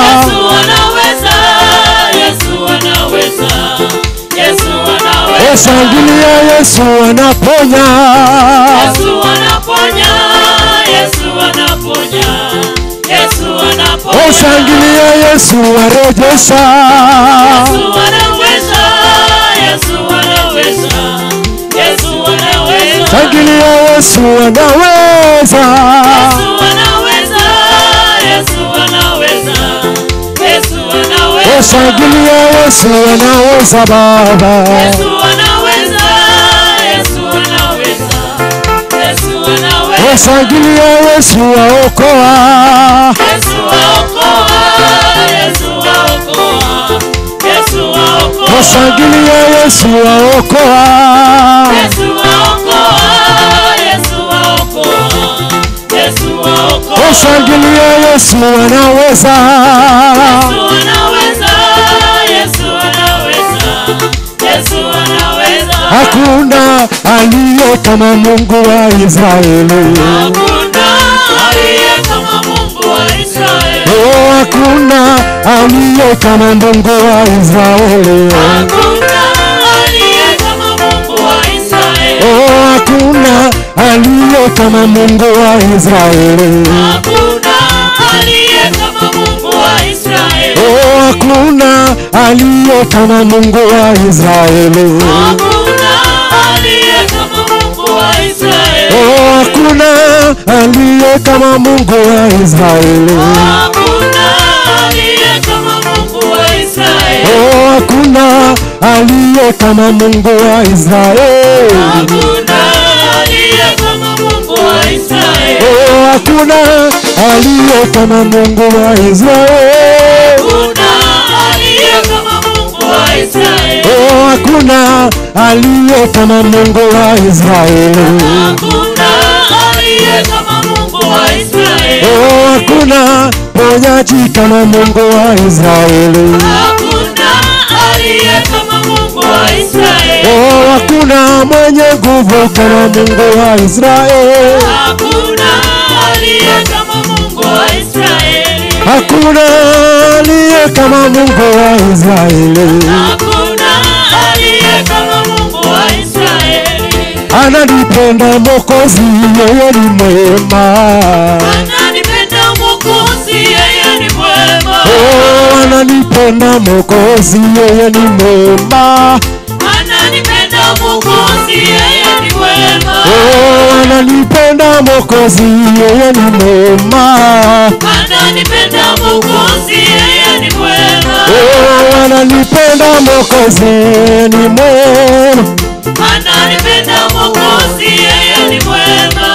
Yesu anaweza. Yesu anaweza. Yesu anaweza. Shangilia Yesu anaponya. Yesu anaponya. Yesu anaponya. Yesu anaponya. Shangilia Yesu arejesha. Yesu anaweza. Yesu anaweza. Yesu anaweza. Shangilia Yesu anaweza. Yesu anaweza. Yesu anaweza. Yesu anaweza. Shangilia Yesu anaweza Baba. Yesu anaweza. Yesu anaweza. Yesu anaweza. Shangilia Yesu aokoa. Yesu aokoa. Yesu aokoa. Yesu aokoa. Shangilia Yesu aokoa. Yesu aokoa. Yesu aokoa. Yesu aokoa. Shangilia Yesu anaweza. Yesu anaweza. Yesu anaweza. Yesu anaweza. Hakuna aliye kama Mungu wa Israeli. Hakuna aliye kama Mungu wa Israeli. Oh, hakuna aliye kama Mungu wa Israeli. Hakuna aliye kama Mungu wa Israeli. Oh, hakuna aliye kama Mungu wa Israeli. Hakuna aliye kama Mungu wa Israeli. Oh, hakuna aliye kama Mungu wa Israeli. Hakuna aliye kama Mungu wa Israeli. Oh, hakuna aliye kama Mungu wa Israeli. Hakuna aliye kama Mungu wa Israeli. Oh, hakuna aliye kama Mungu wa Israeli. Hakuna aliye kama Mungu wa Israeli. Oh, hakuna aliye kama Mungu wa Israeli. Hakuna aliye kama Mungu wa Israeli. Oh, hakuna aliye kama Mungu wa Israeli. Hakuna aliye kama Mungu wa Israeli. Oh, hakuna ponyaji kama Mungu wa Israeli. Hakuna aliye kama Mungu wa Israeli. Oh, hakuna mwenye nguvu kama Mungu wa Israeli. Hakuna aliye kama Mungu wa Israeli. Hakuna aliye kama Mungu wa Israeli. Hakuna aliye kama Mungu wa Israeli. Ananipenda Mwokozi, yeye ni mwema. Ananipenda Mwokozi, yeye ni mwema. Oh, ananipenda Mwokozi, yeye ni mwema. Ananipenda Mwokozi, yeye ni mwema. Oh, ananipenda Mwokozi, yeye ni mwema. Ananipenda Mwokozi, yeye ni mwema. Oh, ananipenda Mwokozi, yeye ni mwema. Ananipenda Mwokozi, yeye ni mwema.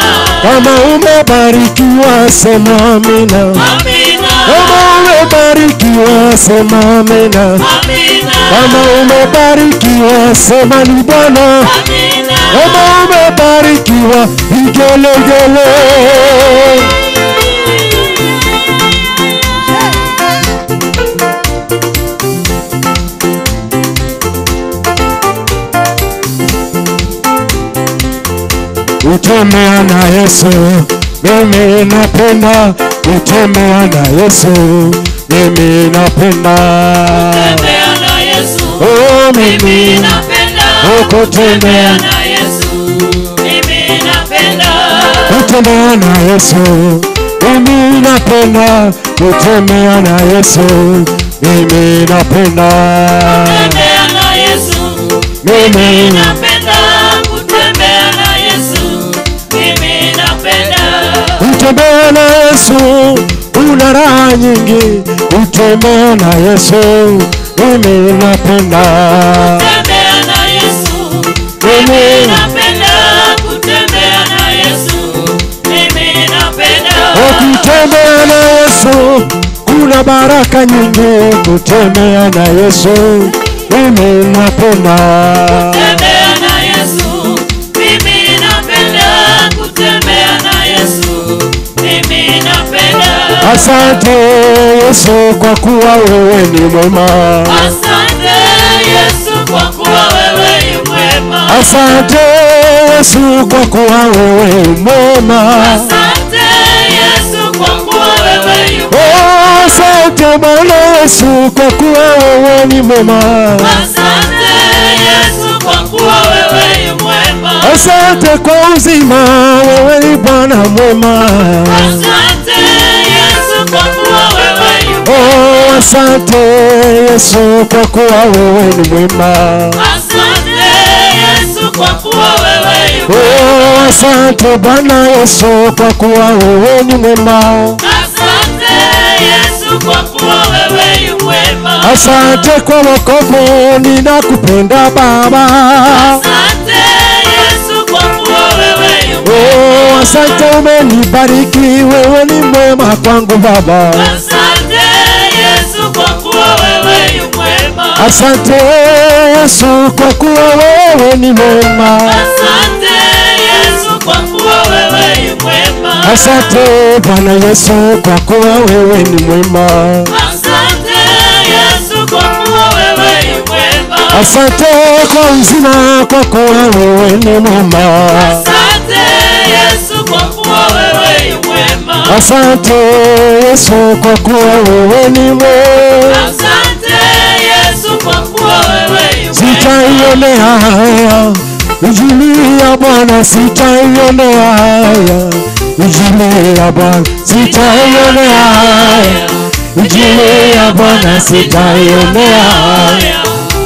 Kama umebarikiwa sema amina. Amina. Kama umebarikiwa sema amina. Amina. Kama umebarikiwa sema ni Bwana. Amina. Kama umebarikiwa vigelegele. Kutembea na Yesu mimi napenda, kutembea na Yesu mimi napenda. Kutembea na Yesu Oh, mimi mimi napenda. Kutembea na Yesu mimi napenda. Kutembea na Yesu mimi napenda, kutembea na Yesu mimi napenda. Kutembea na Yesu Mimi napenda. Kutembea na Yesu mimi napenda. Kutembea na Yesu una raha nyingi, kutembea na Yesu mimi napenda. Kutembea na Yesu mimi napenda. Kutembea na Yesu mimi napenda. Kutembea na Yesu kuna Kuna baraka nyingi kutembea na Yesu, mimi napenda kutembea na Yesu, mimi napenda kutembea na Yesu, mimi napenda. Asante Yesu kwa kuwa wewe ni mwema. Asante Yesu kwa kuwa wewe ni mwema. Asante Yesu kwa kuwa wewe ni mwema. Asante Yesu kwa kuwa wewe ni mwema. Asante Bwana Yesu kwa kuwa wewe ni mwema. Asante Yesu kwa kuwa wewe ni mwema. Asante kwa uzima, wewe ni Bwana mwema. Asante Yesu kwa kuwa wewe ni mwema. Oh, asante Yesu kwa kuwa wewe ni mwema. Asante Yesu kwa kuwa wewe ni mwema. Oh, asante Bwana Yesu kwa kuwa wewe ni mwema. Asante Yesu kwa kuwa wewe ni mwema. Asante kwa wokovu, ninakupenda Baba. Asante Yesu kwa kuwa wewe ni mwema. Oh, asante umenibariki, wewe ni mwema kwangu Baba. Asante Yesu kwa kuwa wewe ni mwema. Asante Yesu kwa kuwa wewe ni mwema. Asante Yesu kwa kuwa wewe ni mwema. Asante Bwana Yesu kwa kuwa wewe ni mwema. Asante Yesu kwa kuwa wewe ni mwema. Asante kwa uzima, kwa kuwa wewe ni mwema. Asante Yesu kwa kuwa wewe ni mwema. Asante Yesu kwa kuwa wewe ni mwema. Asante Yesu kwa kuwa wewe ni mwema. Sitaionea haya injili ya Bwana, sitaionea haya injili ya Bwana, sitaionea haya injili ya Bwana, sitaionea haya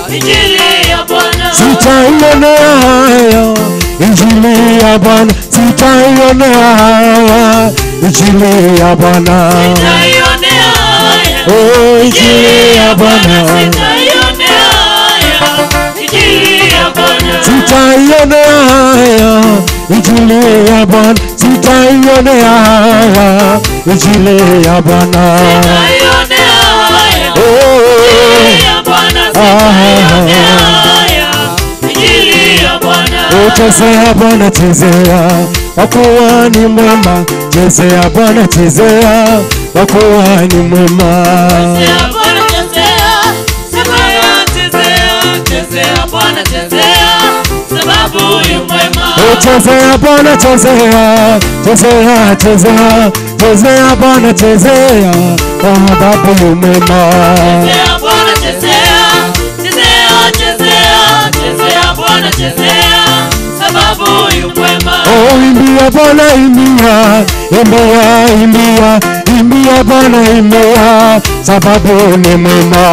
injili ya Bwana, sitaionea haya injili ya Bwana, sitaionea haya injili ya Bwana, sitaionea haya oh, injili ya Bwana, sitaionea haya injili ya Bwana, sitaionea haya injili ya Bwana, sitaionea haya injili ya Bwana, sitaionea haya oh, ya Bwana, sitaionea haya injili ya Bwana. Chezea Bwana, chezea kwa kuwa ni mwema. Chezea Bwana, chezea kwa kuwa ni mwema. Chezea Bwana, chezea, chezea, chezea, chezea Bwana, chezea, sababu yu mwema. Chezea Bwana, chezea, chezea, chezea, chezea Bwana, chezea kwa sababu yu mwema. Chezea Bwana, chezea, chezea, chezea, chezea Bwana, chezea, sababu yu mwema. Oh, imbia Bwana, imbia, imbia, imbia, imbia Bwana, imbia, sababu ni mwema.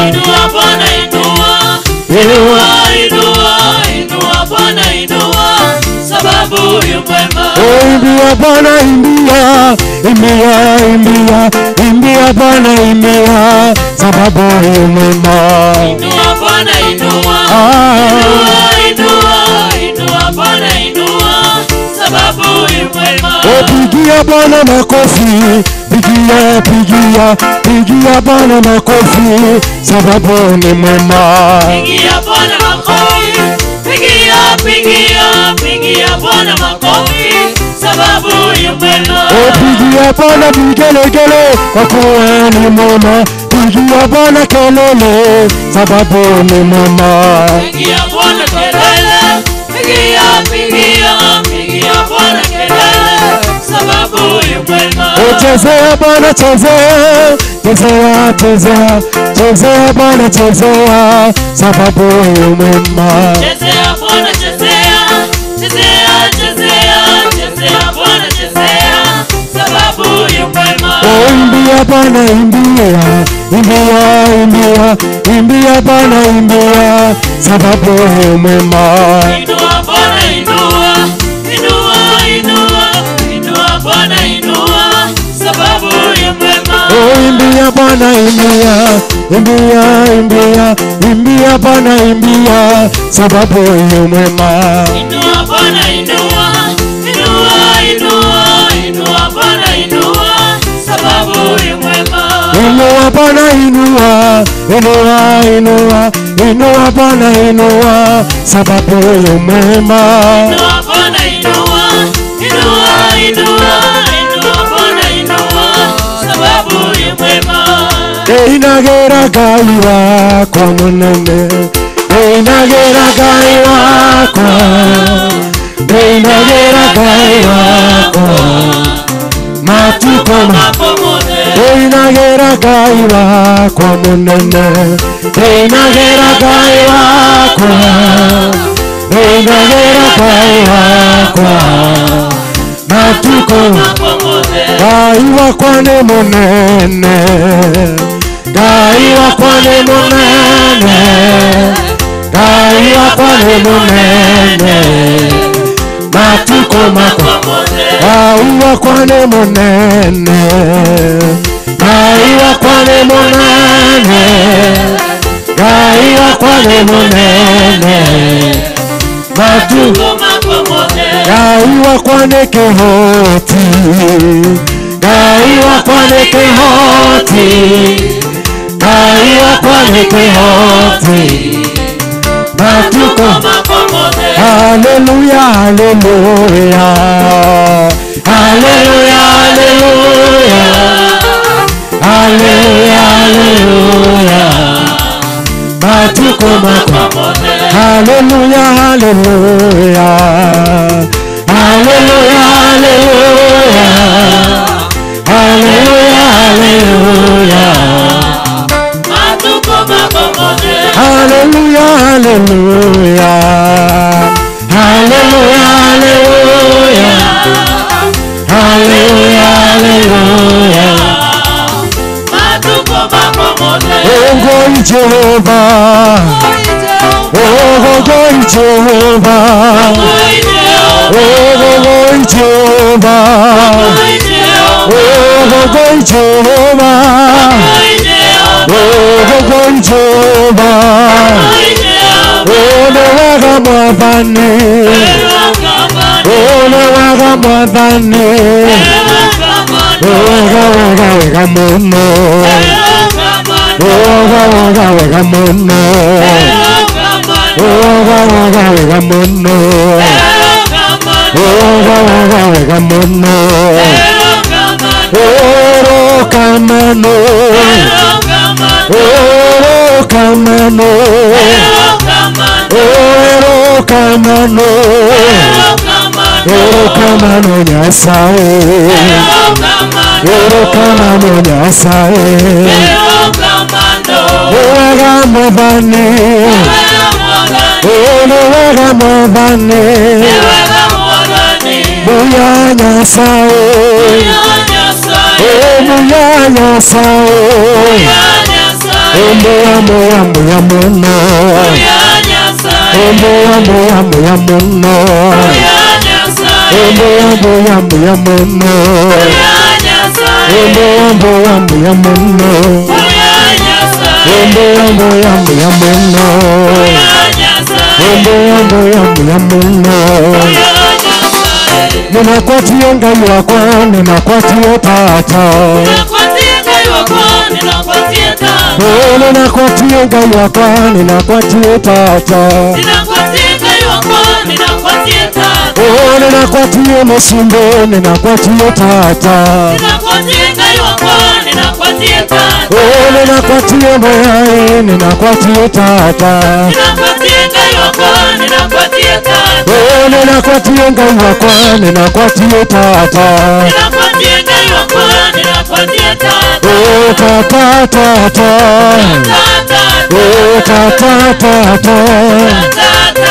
Inua Bwana, inua, inua, inua, inua Bwana, inua, sababu yu mwema. Oh, imbia Bwana, imbia, imbia, imbia, imbia Bwana, imbia, sababu yu mwema. Inua Bwana, inua, inua, inua, inua Bwana, inua, sababu yu mwema. Oh, pigia Bwana makofi, pigia, pigia, pigia Bwana makofi, sababu ni mwema. Pigia Bwana makofi, pigia, pigia, pigia Bwana makofi, sababu yu mwema. Oh, pigia Bwana vigelegele, kwa kuwa ni mwema. Pigia Bwana kelele, sababu ni mwema. Pigia Bwana kelele, pigia, pigia, pigia Bwana kelele, sababu yu mwema. Oh, chezea Bwana, chezea, chezea, chezea, chezea Bwana, chezea, sababu yu mwema. Chezea Bwana, chezea, chezea, chezea, chezea Bwana, chezea, sababu yu mwema. Oh, imbia Bwana, imbia, imbia, imbia, imbia Bwana, imbia, sababu yu mwema. Inua Bwana, inua, inua, inua, inua Bwana, inua, sababu yu mwema. Oh, imbia Bwana, imbia, imbia, imbia, imbia Bwana, imbia, sababu yu mwema. Inua Bwana, inua, inua, inua, inua Bwana, inua, sababu yu mwema. Inua Bwana inua, inua, inua, inua Bwana inua, sababu yu mwema. Inua Bwana inua, inua, inua, inua Bwana inua, sababu yu mwema. Inagera Ngai wakwa munene, inagera Ngai wakwa, inagera Ngai wakwa, matuko Makwa mothe. Inagera Ngai wakwa munene, inagera Ngai wakwa, inagera Ngai wakwa, matuko Makwa mothe. Ngai wakwa nĩ mũnene, Ngai wakwa nĩ mũnene, Ngai wakwa nĩ mũnene, matuko makwa. Makwa mothe. Ngai wakwa nĩ mũnene, Ngai wakwa nĩ mũnene, Ngai wakwa nĩ mũnene, matuko Makwa mothe. Ngai wakwa nĩ kĩhoti, Ngai wakwa nĩ kĩhoti, Ngai wakwa nĩ kĩhoti, matuko. Makwa mothe. Haleluya, haleluya, haleluya, haleluya, haleluya, haleluya, matuko makwa. Makwa mothe. Haleluya, haleluya, haleluya, haleluya, haleluya, haleluya, Matuko makwa mothe. haleluya, haleluya, haleluya, haleluya, haleluya, haleluya. Matuko makwa mothe. Oh, glory Jehovah, oh, glory Jehovah, oh, glory Jehovah, oh, glory Jehovah, oh, glory Jehovah, oh, no waga mwathani, oh, no waga mwathani, oh, wega wega wega muno, oh, wega wega wega muno, oh, wega wega wega muno, oh, wega wega wega muno, oh, kamano, oh, kamano, oh, kamano, oh, kamano Nyasaye, oh, kamano Nyasaye, wega mwathani, oh, wega mwathani, muya Nyasaye, oh, muya Nyasaye, oh, muya, muya, muya muno, oh, muya, muya, muya muno, oh, muya, muya, muya muno, oh, muya, muya, muya muno, oh, muya, muya, muya muno, oh, muya, muya, muya muno. Ninakwatia Ngai wakwa, ninakwatia Tata, oh, ninakwatia Ngai wakwa, ninakwatia Tata, oh, ninakwatia Musimbo, ninakwatia Tata, oh, ninakwatia Moyae, ninakwatia Tata, oh, ninakwatia Ngai wakwa, ninakwatia Tata, oh, Tata, Tata, oh, Tata, Tata,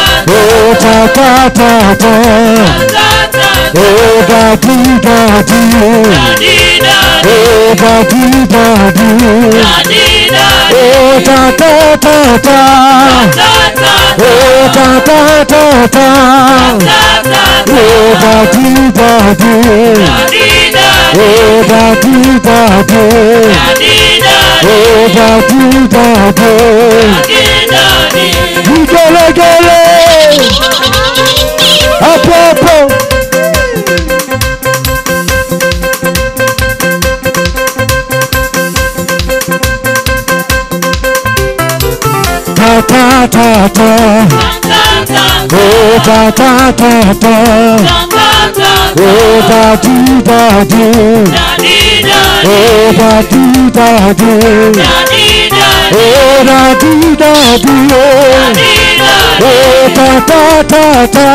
oh, Tata, Tata, oh, Daddy, Daddy, oh, Daddy, Daddy, oh, Tata, Tata, oh, Tata, Tata, oh, Daddy, Daddy, oh, Daddy, Daddy, oh, Daddy, Daddy, vigelegele, hapo hapo. ta ta ta ta. Oh ta ta ta ta. Oh da di da di. Oh da di da di. Oh da di da di. Oh ta ta ta ta.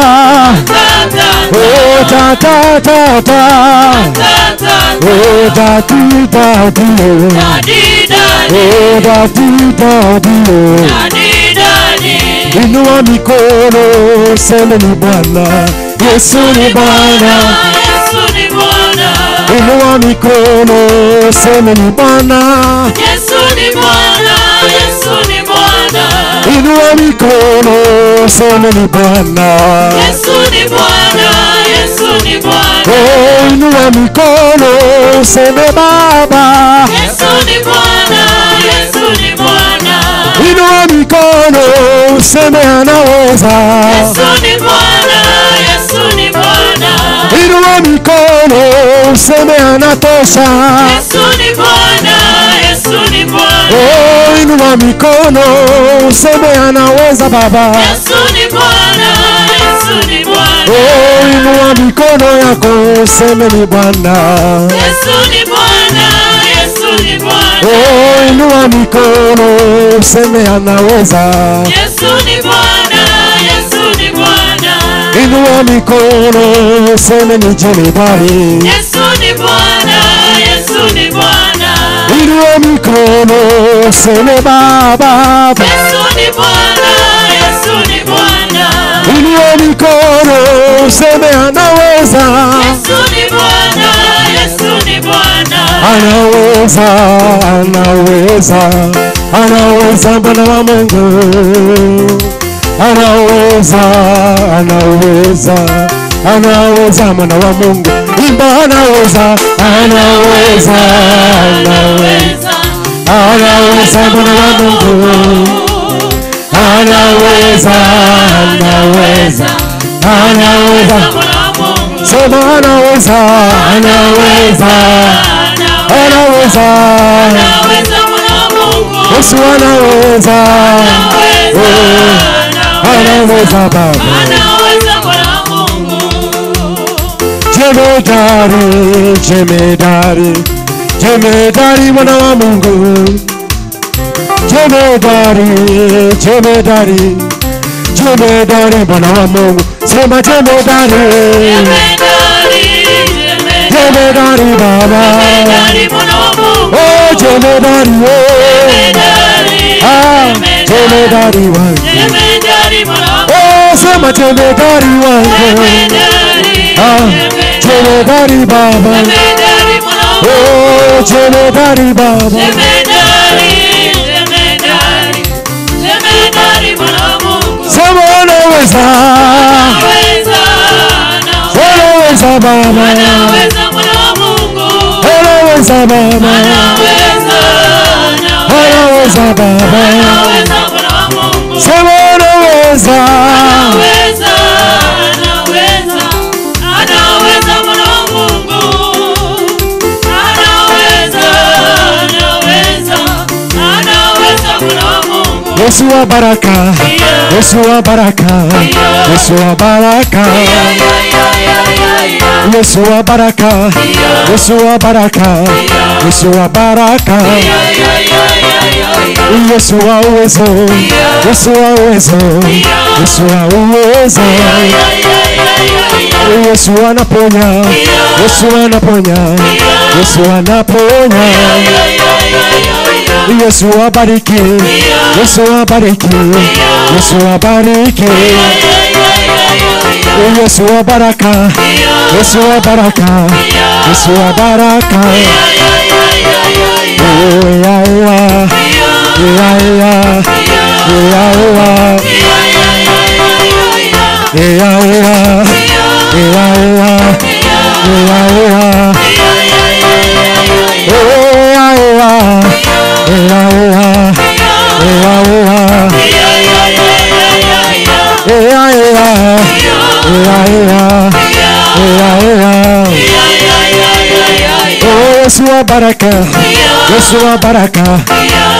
Oh ta ta ta ta. Oh da di da di. Oh da di da di. Inua mikono, sema ni Bwana. Yesu ni Bwana. Yesu ni Bwana. Inua mikono, sema ni Bwana. Yesu ni Bwana. Yesu ni Bwana. Inua mikono, sema ni Bwana. Yesu ni Bwana. Yesu ni Bwana. Oh, inua mikono, sema Baba. Yesu ni Bwana. Yesu ni Bwana. Inua mikono, sema anaweza. Yesu ni Bwana. Yesu ni Bwana. Inua mikono, sema anatosha. Yesu ni Bwana. Yesu ni Bwana. Oh, inua mikono, sema anaweza Baba. Yesu ni Bwana. Yesu ni Bwana. Oh, inua mikono yako, sema ni Bwana. Yesu ni Bwana. Yesu ni Bwana. Oh, inua mikono, sema anaweza. Yesu ni Bwana. Yesu ni Bwana. Inua mikono, sema ni jemedari. Yesu ni Bwana. Yesu ni Bwana. Inua mikono, sema Baba. Yesu ni Bwana. Yesu ni Bwana. Inua mikono, sema anaweza. Yesu ni Bwana. Yesu ni Bwana. Anaweza, anaweza, anaweza Bwana wa Mungu. Anaweza, anaweza, anaweza Mwana wa Mungu. Imba anaweza, anaweza, anaweza, anaweza Mwana wa Mungu. Anaweza, anaweza, anaweza. Sema anaweza, anaweza, anaweza. Yesu anaweza, anaweza Baba. Jemedari, jemedari, jemedari Mwana wa Mungu. Jemedari, jemedari, jemedari Mwana wa Mungu. Sema jemedari, jemedari Baba. Oh jemedari, oh ah, jemedari wangu. Oh sema jemedari wangu. Ah, jemedari Baba. Oh jemedari Baba. Sema anaweza, anaweza Baba. Anaweza Baba. Anaweza Baba. Sema anaweza. Yesu wa baraka, Yesu wa baraka, Yesu wa baraka. Yesu wa baraka, Yesu wa baraka, Yesu wa baraka. Yesu wa uwezo, Yesu wa uwezo, Yesu wa uwezo. Yesu anaponya, Yesu anaponya, Yesu anaponya. Yesu abariki, Yesu abariki, Yesu abariki. Yesu wa baraka, Yesu wa baraka, Yesu wa baraka. Oh ya ya, ya ya, ya ya, ya ya, ya ya, ya ya. Oh ya ya, ya ya, ya ya. Ya ya, ya ya, ya ya. Oh Yesu wa baraka, Yesu wa baraka,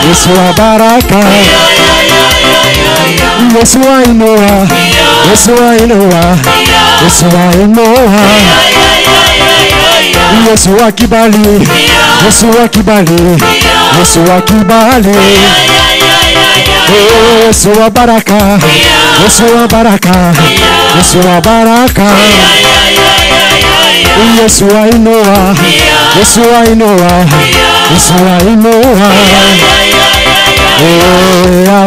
Yesu wa baraka. Yesu ainua, Yesu ainua, Yesu ainua. Yesu wa kibali, Yesu wa kibali, Yesu wa kibali. Yesu wa baraka, Yesu wa baraka, Yesu wa baraka. Yesu ainua, Yesu ainua, Yesu ainua. Ea ea, ea ea,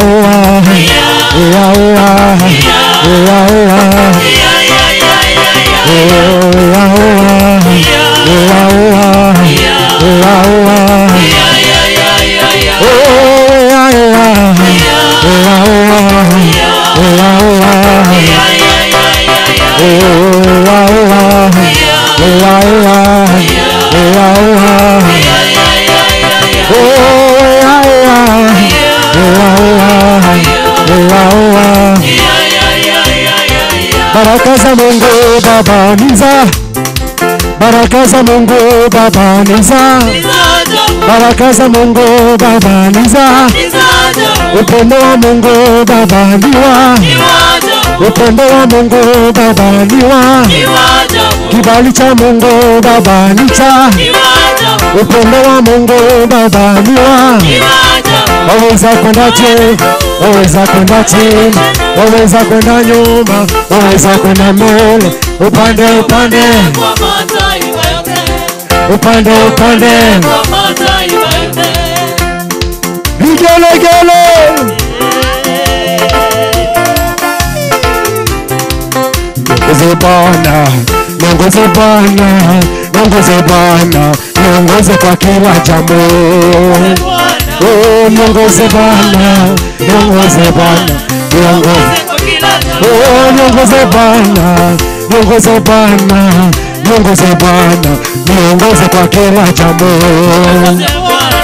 ea ea. Ea ea, ea ea, ea ea. Ea ea, ea ea, ea ea. Ea ea, ea ea, ea ea. Ea ea, ea ea, ea. Baraka za Mungu Baba niza, baraka za Mungu Baba niza, baraka za Mungu Baba niza, upendo wa Mungu Baba niwa, upendo wa Mungu Baba niwa, kibali cha Mungu Baba nicha, upendo wa Mungu Baba niwa. Waweza kwenda chini, waweza kwenda chini, waweza kwenda nyuma, waweza kwenda mbele, upande upande, upande upande, vigelegele. Niongoze Bwana, niongoze Bwana, niongoze Bwana, niongoze kwa kila jambo. Oh, niongoze Bwana, niongoze Bwana, niongoze. Oh, niongoze Bwana, niongoze Bwana, niongoze Bwana, niongoze kwa kila jambo.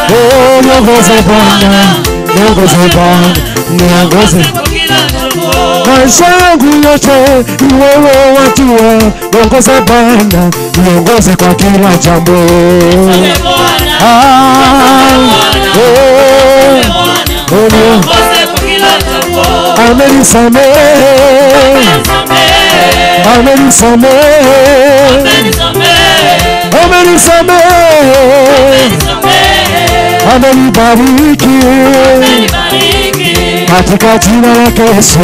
Oh, niongoze Bwana, niongoze Bwana, niongoze. Maisha yangu yote ni wewe wajua, niongoze Bwana, niongoze kwa kila jambo. Amenisamehe, amenisamehe, amenisamehe, amenibariki katika jina lake Yesu,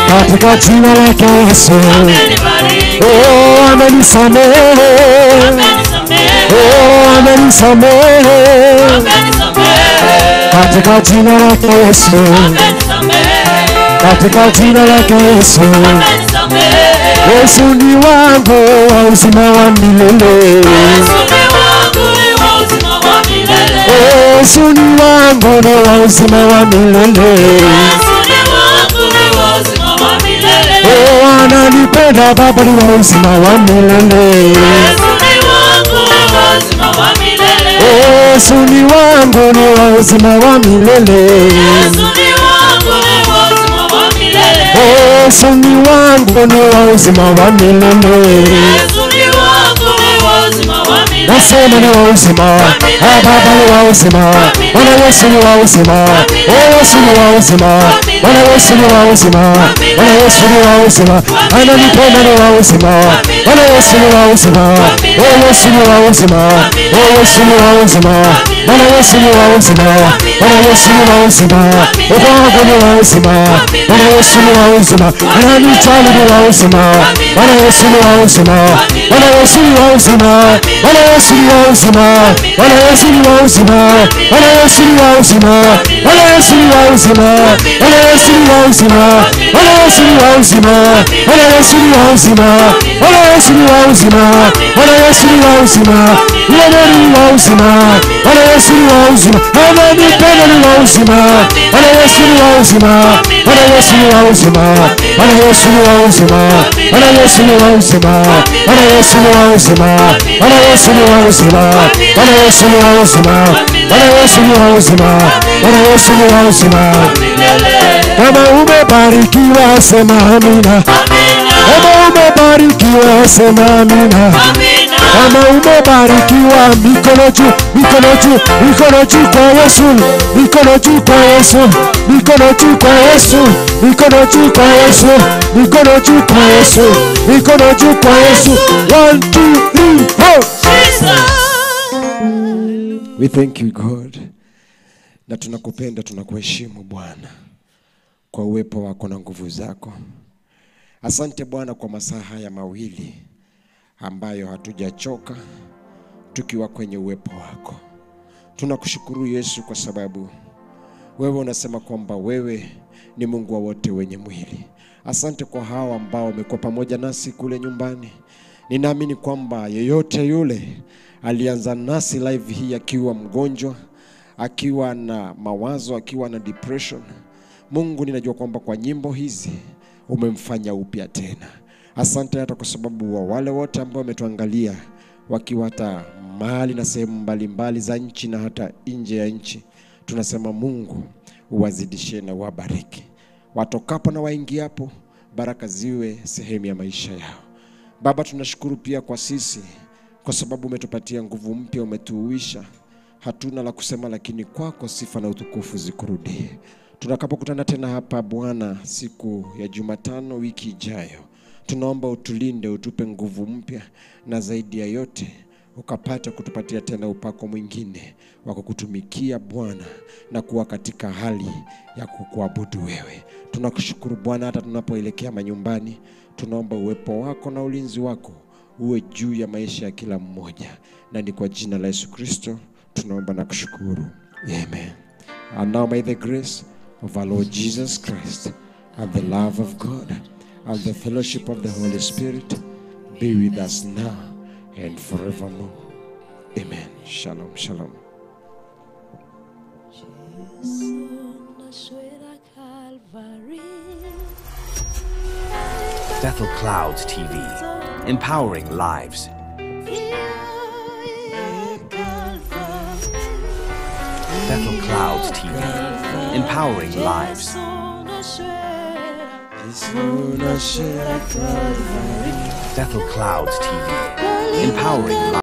katika jina lake Yesu. Oh, amenisamehe, oh, amenisamehe katika jina lake Yesu, katika jina lake Yesu. Yesu ni wangu wa uzima wa milele, Yesu ni wangu ni wa uzima wa milele. Oh, ananipenda Baba ni wa uzima wa milele. Yesu ni wangu ni wa uzima wa milele. Yesu ni wangu ni wa uzima wa milele. Nasema ni wa uzima, Baba ni wa uzima, Bwana Yesu ni wa uzima, Yesu ni wa uzima, Bwana Yesu ni wa uzima, Bwana Yesu ni wa uzima, ananipenda ni wa uzima, Bwana Yesu ni wa uzima, Yesu ni wa uzima, Yesu ni wa uzima, Bwana Yesu ni wa uzima, Bwana Yesu ni wa uzima, Bwana ni wa uzima, Bwana Yesu ni wa uzima, ananijali ni wa uzima, Bwana Yesu ni wa uzima, Bwana Yesu ni wa uzima, Bwana Yesu ni wa uzima, Bwana Yesu ni wa uzima, Bwana Yesu ni wa uzima, Bwana Yesu ni wa uzima, Bwana Yesu ni wa uzima, Bwana Yesu ni wa uzima, Bwana Yesu ni wa uzima, Bwana Yesu ni wa uzima, Bwana Yesu ni wa uzima, Bwana ni wa uzima, Bwana Yesu ni wa uzima, ananipenda ni wa uzima, Bwana Yesu ni wa uzima, Bwana Yesu ni wa uzima, Bwana Yesu ni wa uzima, Bwana Yesu ni wa uzima, Bwana Yesu ni wa uzima, Bwana Yesu ni wa uzima, Bwana Yesu ni wa uzima, Bwana Yesu ni wa uzima, Bwana Yesu ni wa uzima. Kama umebarikiwa sema amina. Kama umebarikiwa sema amina. Kama umebarikiwa, mikono juu, mikono juu, mikono juu kwa Yesu, mikono juu kwa Yesu, mikono juu kwa Yesu, mikono juu kwa Yesu, mikono juu kwa Yesu, mikono juu kwa Yesu. 1 2 3 4. We thank you God, na tunakupenda, tunakuheshimu Bwana kwa uwepo wako na nguvu zako. Asante Bwana kwa masaa haya mawili ambayo hatujachoka tukiwa kwenye uwepo wako. Tunakushukuru Yesu kwa sababu wewe unasema kwamba wewe ni Mungu wa wote wenye mwili. Asante kwa hawa ambao wamekuwa pamoja nasi kule nyumbani. Ninaamini kwamba yeyote yule alianza nasi live hii akiwa mgonjwa, akiwa na mawazo, akiwa na depression, Mungu ninajua kwamba kwa nyimbo hizi umemfanya upya tena. Asante hata kwa sababu wa wale wote ambao wametuangalia wakiwa hata mahali na sehemu mbalimbali za nchi na hata nje ya nchi. Tunasema Mungu uwazidishie na uwabariki. Watokapo na waingiapo, baraka ziwe sehemu ya maisha yao. Baba, tunashukuru pia kwa sisi kwa sababu umetupatia nguvu mpya, umetuuisha. Hatuna la kusema, lakini kwako sifa na utukufu zikurudie. Tutakapokutana tena hapa Bwana siku ya Jumatano wiki ijayo, tunaomba utulinde, utupe nguvu mpya, na zaidi ya yote ukapata kutupatia tena upako mwingine wa kukutumikia Bwana na kuwa katika hali ya kukuabudu wewe. Tunakushukuru Bwana, hata tunapoelekea manyumbani, tunaomba uwepo wako na ulinzi wako uwe juu ya maisha ya kila mmoja, na ni kwa jina la Yesu Kristo tunaomba na kushukuru. Amen. And now may the grace of our Lord Jesus Christ and the love of God and the fellowship of the Holy Spirit be with us now and forevermore. Amen. Shalom, shalom. Bethel Clouds TV, empowering lives. Bethel Clouds TV, empowering lives. Bethel Clouds TV, empowering lives.